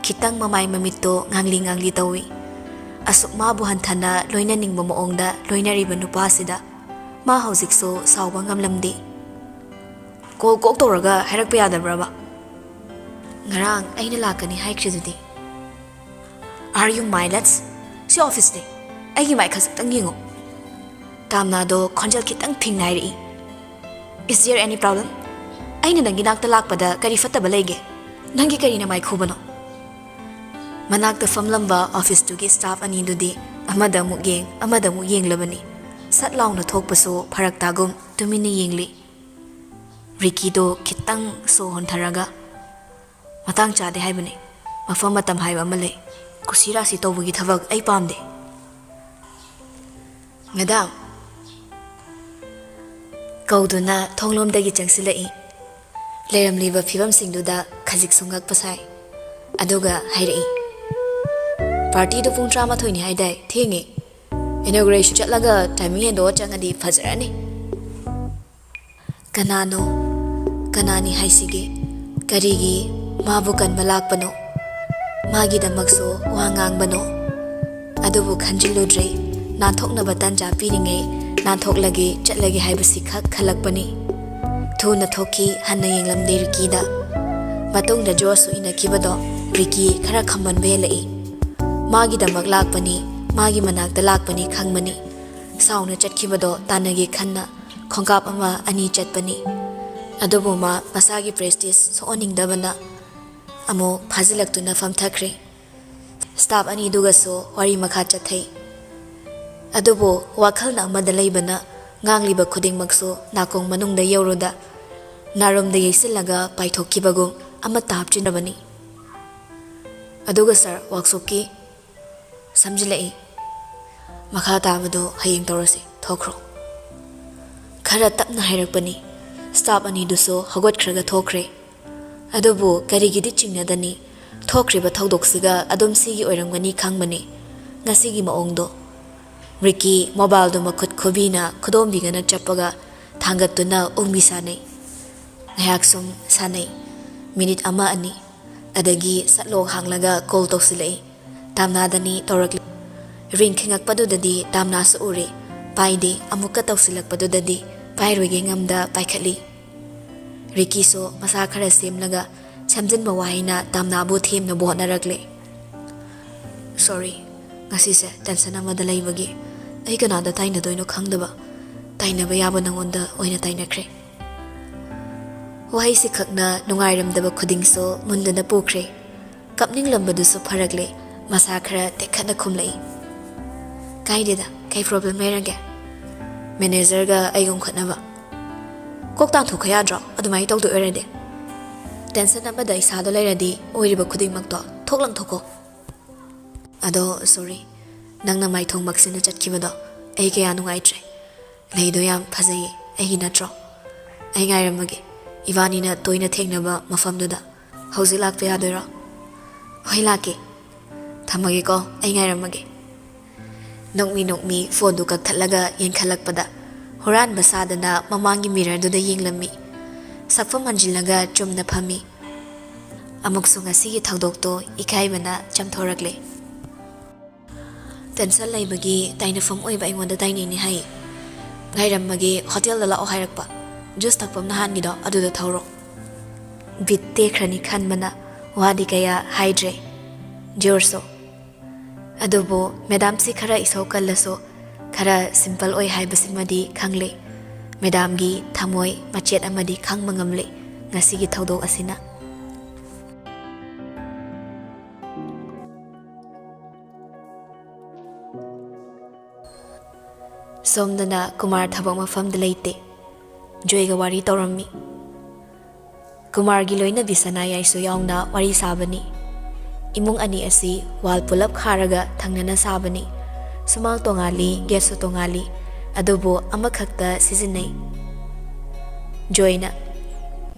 ꯈꯤꯇꯪ ꯃꯃꯥꯏ ꯃꯃꯤꯠꯇꯣ ꯉꯥꯡꯂꯤ ꯉꯥꯡꯂꯤ ꯇꯧꯏ꯫ ꯑꯁꯨꯛ ꯃꯥꯕꯨ ꯍꯟꯊꯅ ꯂꯣꯏꯅꯅꯤꯡꯕ ꯃꯑꯣꯡꯗ ꯂꯣꯏꯅꯔꯤꯕ ꯅꯨꯄꯥꯁꯤꯗ ꯃꯥ ꯍꯧꯖꯤꯛꯁꯨ ꯁꯥꯎꯕ ꯉꯝꯂꯝꯗꯦ꯫ "ꯀꯣꯜ ꯀꯣꯛ ꯇꯧꯔꯒ ꯍꯥꯏꯔꯛꯄ ꯌꯥꯗꯕ꯭ꯔꯕ? ꯉꯔꯥꯡ ꯑꯩꯅ ꯂꯥꯛꯀꯅꯤ ꯍꯥꯏꯈ꯭ꯔꯤꯗꯨꯗꯤ?" "Are you mindless? ꯁꯤ ꯑꯣꯐꯤꯁꯅꯤ꯫ ꯑꯩꯒꯤ ꯃꯥꯏ ꯈꯖꯤꯛꯇꯪ ꯌꯦꯡꯉꯨ꯫" ꯇꯥꯝꯅꯥꯗꯣ ꯈꯣꯟꯖꯦꯜ ꯈꯤꯇꯪ ꯐꯤꯡꯅ ꯍꯥꯏꯔꯛꯏ꯫ "Is there any problem? ꯑꯩꯅ ꯅꯪꯒꯤ ꯅꯥꯛꯇ ꯂꯥꯛꯄꯗ ꯀꯔꯤ ꯐꯠꯇꯕ ꯂꯩꯒꯦ? ꯅꯪꯒꯤ ꯀꯔꯤꯅ ꯃꯥꯏ ꯈꯨꯕꯅꯣ?" ꯃꯅꯥꯛꯇ ꯐꯝꯂꯝꯕ ꯑꯣꯐꯤꯁꯇꯨꯒꯤ ꯁ꯭ꯇꯥꯐ ꯑꯅꯤꯗꯨꯗꯤ ꯑꯃꯗ ꯑꯃꯨꯛ ꯌꯦꯡ, ꯑꯃꯗ ꯑꯃꯨꯛ ꯌꯦꯡꯂꯕꯅꯤ꯫ ꯁꯠ ꯂꯥꯎꯅ ꯊꯣꯛꯄꯁꯨ ꯐꯔꯛ ꯇꯥꯒꯨꯝ ꯇꯨꯃꯤꯟꯅ ꯌꯦꯡꯂꯤ꯫ ꯔꯤꯀꯤꯗꯣ ꯈꯤꯇꯪ ꯁꯣ ꯍꯣꯟꯊꯔꯒ, "ꯃꯇꯥꯡ ꯆꯥꯗꯦ ꯍꯥꯏꯕꯅꯤ꯫ ꯃꯐꯝ ꯃꯇꯝ ꯍꯥꯏꯕ ꯑꯃ ꯂꯩ꯫ ꯀꯨꯁꯤ ꯔꯥꯁꯤ ꯇꯧꯕꯒꯤ ꯊꯕꯛ ꯑꯩ ꯄꯥꯝꯗꯦ꯫" "ꯃꯦꯗꯥꯝ!" ꯀꯧꯗꯨꯅ ꯊꯣꯡꯂꯣꯝꯗꯒꯤ ꯆꯪꯁꯤꯜꯂꯛꯏ꯫ ꯂꯩꯔꯝꯂꯤꯕ ꯐꯤꯕꯝꯁꯤꯡꯗꯨꯗ ꯈꯖꯤꯛꯁꯨ ꯉꯛꯄ ꯁꯥꯏ꯫ ꯑꯗꯨꯒ ꯍꯥꯏꯔꯛꯏ, "ꯄꯥꯔꯇꯤꯗꯨ ꯄꯨꯡ ꯇꯔꯥꯃꯥꯊꯣꯏꯅꯤ ꯍꯥꯏꯗꯥꯏ? ꯊꯦꯡꯉꯦ꯫ ꯏꯅꯣꯒ꯭ꯔꯦꯁꯟ ꯆꯠꯂꯒ ꯇꯥꯏꯃꯤꯡ ꯍꯦꯟꯗꯣꯛꯑ ꯆꯪꯉꯗꯤ ꯐꯖꯔꯅꯤ꯫" ꯀꯅꯥꯅꯣ? ꯀꯅꯥꯅꯤ ꯍꯥꯏꯁꯤꯒꯦ? ꯀꯔꯤꯒꯤ ꯃꯥꯕꯨ ꯀꯟꯕ ꯂꯥꯛꯄꯅꯣ? ꯃꯥꯒꯤꯗꯃꯛꯁꯨ ꯋꯥ ꯉꯥꯡꯕꯅꯣ? ꯑꯗꯨꯕꯨ ꯈꯟꯖꯤꯜꯂꯨꯗ꯭ꯔꯦ꯫ ꯅꯥꯟꯊꯣꯛꯅꯕ ꯇꯥꯟꯖꯥ ꯄꯤꯔꯤꯉꯩ ꯅꯥꯟꯊꯣꯛꯂꯒꯦ, ꯆꯠꯂꯒꯦ ꯍꯥꯏꯕꯁꯤ ꯈꯛ ꯈꯜꯂꯛꯄꯅꯤ꯫ ꯊꯨꯅ ꯊꯣꯛꯈꯤ, ꯍꯟꯅ ꯌꯦꯡꯂꯝꯗꯦ ꯔꯤꯀꯤꯗ꯫ ꯃꯇꯨꯡꯗ ꯖꯣꯁꯁꯨ ꯏꯟꯅꯈꯤꯕꯗꯣ ꯔꯤꯀꯤ ꯈꯔ ꯈꯝꯕꯟꯕ ꯍꯦꯜꯂꯛꯏ꯫ ꯃꯥꯒꯤꯗꯃꯛ ꯂꯥꯛꯄꯅꯤ, ꯃꯥꯒꯤ ꯃꯅꯥꯛꯇ ꯂꯥꯛꯄꯅꯤ ꯈꯪꯕꯅꯤ꯫ ꯁꯥꯎꯅ ꯆꯠꯈꯤꯕꯗꯣ ꯇꯥꯟꯅꯒꯦ ꯈꯟꯅ ꯈꯣꯡꯀꯥꯞ ꯑꯃ ꯑꯅꯤ ꯆꯠꯄꯅꯤ꯫ ꯑꯗꯨꯕꯨ ꯃꯥ ꯃꯁꯥꯒꯤ ꯄ꯭ꯔꯦꯁꯇꯤꯖ ꯁꯣꯛꯍꯟꯅꯤꯡꯗꯕꯅ ꯑꯃꯨꯛ ꯐꯥꯖꯤꯜꯂꯛꯇꯨꯅ ꯐꯝꯊꯈ꯭ꯔꯦ꯫ ꯁ꯭ꯇꯥꯐ ꯑꯅꯤꯗꯨꯒꯁꯨ ꯋꯥꯔꯤ ꯃꯈꯥ ꯆꯠꯊꯩ꯫ ꯑꯗꯨꯕꯨ ꯋꯥꯈꯜꯅ ꯑꯃꯗ ꯂꯩꯕꯅ ꯉꯥꯡꯂꯤꯕ ꯈꯨꯗꯤꯡꯃꯛꯁꯨ ꯅꯥꯀꯣꯡ ꯃꯅꯨꯡꯗ ꯌꯧꯔꯨꯗ ꯅꯥꯔꯣꯝꯗ ꯌꯩꯁꯤꯜꯂꯒ ꯄꯥꯏꯊꯣꯛꯈꯤꯕꯒꯨꯝ ꯑꯃꯠꯇ ꯍꯥꯞꯆꯤꯟꯗꯕꯅꯤ꯫ "ꯑꯗꯨꯒ ꯁꯥꯔ, ꯋꯥꯛꯁꯣꯞꯀꯤ?" ꯁꯝꯖꯤꯜꯂꯛꯏ꯫ "ꯃꯈꯥ ꯇꯥꯕꯗꯣ ꯍꯌꯦꯡ ꯇꯧꯔꯁꯤ, ꯊꯣꯛꯈ꯭ꯔꯣ꯫" ꯈꯔ ꯇꯞꯅ ꯍꯥꯏꯔꯛꯄꯅꯤ꯫ ꯁ꯭ꯇꯥꯐ ꯑꯅꯤꯗꯨꯁꯨ ꯍꯧꯒꯠꯈ꯭ꯔꯒ ꯊꯣꯛꯈ꯭ꯔꯦ꯫ ꯑꯗꯨꯕꯨ ꯀꯔꯤꯒꯤꯗꯤ ꯆꯤꯡꯅꯗꯅꯤ? ꯊꯣꯛꯈ꯭ꯔꯤꯕ ꯊꯧꯗꯣꯛꯁꯤꯒ ꯑꯗꯨꯝ ꯁꯤꯒꯤ ꯑꯣꯏꯔꯝꯒꯅꯤ ꯈꯪꯕꯅꯤ꯫ ꯉꯁꯤꯒꯤ ꯃꯑꯣꯡꯗꯣ꯫ ꯔꯤꯀꯤ ꯃꯣꯕꯥꯏꯜꯗꯨ ꯃꯈꯨꯠ ꯈꯨꯕꯤꯅ ꯈꯨꯗꯣꯝꯕꯤꯒꯅ ꯆꯞꯄꯒ ꯊꯥꯡꯒꯠꯇꯨꯅ ꯎꯪꯕꯤ ꯁꯥꯅꯩ꯫ ꯉꯥꯏꯍꯥꯛ ꯁꯨꯝ ꯁꯥꯟꯅꯩ꯫ ꯃꯤꯅꯤꯠ ꯑꯃ ꯑꯅꯤ꯫ ꯑꯗꯒꯤ ꯁꯠꯂꯣꯛ ꯍꯥꯡꯂꯒ ꯀꯣꯜ ꯇꯧꯁꯤꯜꯂꯛꯏ꯫ ꯇꯥꯝꯅꯥꯗꯅꯤ ꯇꯧꯔꯛꯂꯤ꯫ ꯔꯤꯡ ꯈꯤꯡꯉꯛꯄꯗꯨꯗꯗꯤ ꯇꯥꯝꯅꯥꯁꯨ ꯎꯔꯦ꯫ ꯄꯥꯏꯗꯦ꯫ ꯑꯃꯨꯛꯀ ꯇꯧꯁꯤꯜꯂꯛꯄꯗꯨꯗꯗꯤ ꯄꯥꯏꯔꯣꯏꯒꯦ ꯉꯝꯗ ꯄꯥꯏꯈꯠꯂꯤ꯫ ꯔꯤꯀꯤꯁꯨ ꯃꯁꯥ ꯈꯔ ꯁꯦꯝꯂꯒ ꯁꯦꯝꯖꯤꯟꯕ ꯋꯥꯍꯩꯅ ꯇꯥꯝꯅꯥꯕꯨ ꯊꯦꯝꯅꯕ ꯍꯣꯠꯅꯔꯛꯂꯦ꯫ "ꯁꯣꯔꯤ, ꯉꯁꯤꯁꯦ ꯇꯦꯟꯁꯟ ꯑꯃꯗ ꯂꯩꯕꯒꯤ ꯑꯩ ꯀꯅꯥꯗ ꯇꯥꯏꯅꯗꯣꯏꯅꯣ ꯈꯪꯗꯕ, ꯇꯥꯏꯅꯕ ꯌꯥꯕ ꯅꯉꯣꯟꯗ ꯑꯣꯏꯅ ꯇꯥꯏꯅꯈ꯭ꯔꯦ꯫" ꯋꯥꯍꯩꯁꯤ ꯈꯛꯅ ꯅꯨꯡꯉꯥꯏꯔꯝꯗꯕ ꯈꯨꯗꯤꯡꯁꯨ ꯃꯨꯟꯗꯨꯅ ꯄꯨꯈ꯭ꯔꯦ꯫ ꯀꯞꯅꯤꯡꯂꯝꯕꯗꯨꯁꯨ ꯐꯔꯛꯂꯦ꯫ ꯃꯁꯥ ꯈꯔ ꯇꯦꯛꯈꯠꯅ ꯈꯨꯝꯂꯛꯏ꯫ "ꯀꯥꯏꯗꯦꯗ, ꯀꯩ ꯄ꯭ꯔꯣꯕ꯭ꯂꯦꯝ ꯂꯩꯔꯒꯦ? ꯃꯦꯅꯦꯖꯔꯒ ꯑꯩꯒ ꯎꯪꯈꯠꯅꯕ? ꯀꯣꯛ ꯇꯥꯟꯊꯣꯛꯈꯣ ꯌꯥꯗ꯭ꯔꯣ? ꯑꯗꯨꯃꯥꯏꯅ ꯇꯧꯗꯣꯏ ꯑꯣꯏꯔꯗꯤ꯫ ꯇꯦꯟꯁꯟ ꯑꯃꯗ ꯏꯁꯥꯗꯣ ꯂꯩꯔꯗꯤ ꯑꯣꯏꯔꯤꯕ ꯈꯨꯗꯤꯡꯃꯛꯇꯣ ꯊꯣꯛ ꯂꯪꯊꯣꯛꯈꯣ꯫ ꯑꯗꯣ, ꯁꯣꯔꯤ, ꯅꯪꯅ ꯃꯥꯏꯊꯣꯡ ꯃꯛꯁꯤꯟꯅ ꯆꯠꯈꯤꯕꯗꯣ ꯑꯩ ꯀꯌꯥ ꯅꯨꯡꯉꯥꯏꯇ꯭ꯔꯦ꯫ ꯂꯩꯗꯣ ꯌꯥꯝ ꯐꯖꯩꯌꯦ, ꯑꯩꯒꯤ ꯅꯠꯇ꯭ꯔꯣ? ꯑꯩ ꯉꯥꯏꯔꯝꯃꯒꯦ꯫ ꯏꯕꯥꯅꯤꯅ ꯇꯣꯏꯅ ꯊꯦꯡꯅꯕ ꯃꯐꯝꯗꯨꯗ꯫ ꯍꯧꯖꯤꯛ ꯂꯥꯛꯄ ꯌꯥꯗꯣꯏꯔꯣ? ꯍꯣꯏ, ꯂꯥꯛꯀꯦ꯫ ꯊꯝꯃꯒꯦꯀꯣ, ꯑꯩ ꯉꯥꯏꯔꯝꯃꯒꯦ꯫ ꯅꯣꯛꯃꯤ ꯅꯣꯛꯃꯤ ꯐꯣꯟꯗꯨ ꯀꯛꯊꯠꯂꯒ ꯌꯦꯡꯈꯠꯂꯛꯄꯗ ꯍꯨꯔꯥꯟꯕ ꯁꯥꯗꯅ ꯃꯃꯥꯡꯒꯤ ꯃꯤꯔꯔꯗꯨꯗ ꯌꯦꯡꯂꯝꯃꯤ꯫ ꯁꯛꯐꯝ ꯍꯟꯖꯤꯜꯂꯒ ꯆꯨꯝꯅ ꯐꯝꯃꯤ꯫ ꯑꯃꯨꯛꯁꯨ ꯉꯁꯤꯒꯤ ꯊꯧꯗꯣꯛꯇꯣ ꯏꯀꯥꯏꯕꯅ ꯆꯝꯊꯣꯔꯛꯂꯦ꯫ ꯇꯦꯟꯁꯟ ꯂꯩꯕꯒꯤ ꯇꯥꯏꯅꯐꯝ ꯑꯣꯏꯕ ꯑꯩꯉꯣꯟꯗ ꯇꯥꯏꯅꯩꯅꯦ ꯍꯥꯏꯌꯦ꯫ ꯉꯥꯏꯔꯝꯃꯒꯦ, ꯍꯣꯇꯦꯜꯗ ꯂꯥꯛꯑꯣ ꯍꯥꯏꯔꯛꯄ꯫ ꯖꯨꯁ ꯊꯛꯐꯝ ꯅꯍꯥꯟꯒꯤꯗꯣ ꯑꯗꯨꯗ ꯊꯧꯔꯣ꯫ ꯕꯤꯠ ꯇꯦꯛꯈ꯭ꯔꯅꯤ ꯈꯟꯕꯅ ꯋꯥꯗꯤ ꯀꯌꯥ ꯍꯥꯏꯗ꯭ꯔꯦ꯫ ꯖꯣꯔꯁꯨ꯫ ꯑꯗꯨꯕꯨ ꯃꯦꯗꯥꯝꯁꯤ ꯈꯔ ꯏꯁꯧ ꯀꯜꯂꯁꯨ ꯈꯔ ꯁꯤꯝꯄꯜ ꯑꯣꯏ ꯍꯥꯏꯕꯁꯤꯃꯗꯤ ꯈꯪꯂꯦ꯫ ꯃꯦꯗꯥꯝꯒꯤ ꯊꯃꯣꯏ ꯃꯆꯦꯠ ꯑꯃꯗꯤ ꯈꯪꯕ ꯉꯝꯂꯦ ꯉꯁꯤꯒꯤ ꯊꯧꯗꯣꯛ ꯑꯁꯤꯅ꯫ ꯁꯣꯝꯗꯅ ꯀꯨꯃꯥꯔ ꯊꯕꯛ ꯃꯐꯝꯗ ꯂꯩꯇꯦ꯫ ꯖꯣꯏꯒ ꯋꯥꯔꯤ ꯇꯧꯔꯝꯃꯤ꯫ ꯀꯨꯃꯥꯔꯒꯤ ꯂꯣꯏꯅꯕꯤ ꯁꯅꯥꯌꯥꯏꯁꯨ ꯌꯥꯎꯅ ꯋꯥꯔꯤ ꯁꯥꯕꯅꯤ꯫ ꯏꯃꯨꯡ ꯑꯅꯤ ꯑꯁꯤ ꯋꯥꯜ ꯄꯨꯂꯞ ꯈꯥꯔꯒ ꯊꯪꯅꯅ ꯁꯥꯕꯅꯤ꯫ ꯁꯨꯃꯥꯡ ꯇꯣꯉꯥꯜꯂꯤ, ꯒꯦꯠꯁꯨ ꯇꯣꯉꯥꯜꯂꯤ, ꯑꯗꯨꯕꯨ ꯑꯃꯈꯛꯇ ꯁꯤꯖꯤꯟꯅꯩ꯫ ꯖꯣꯏꯅ,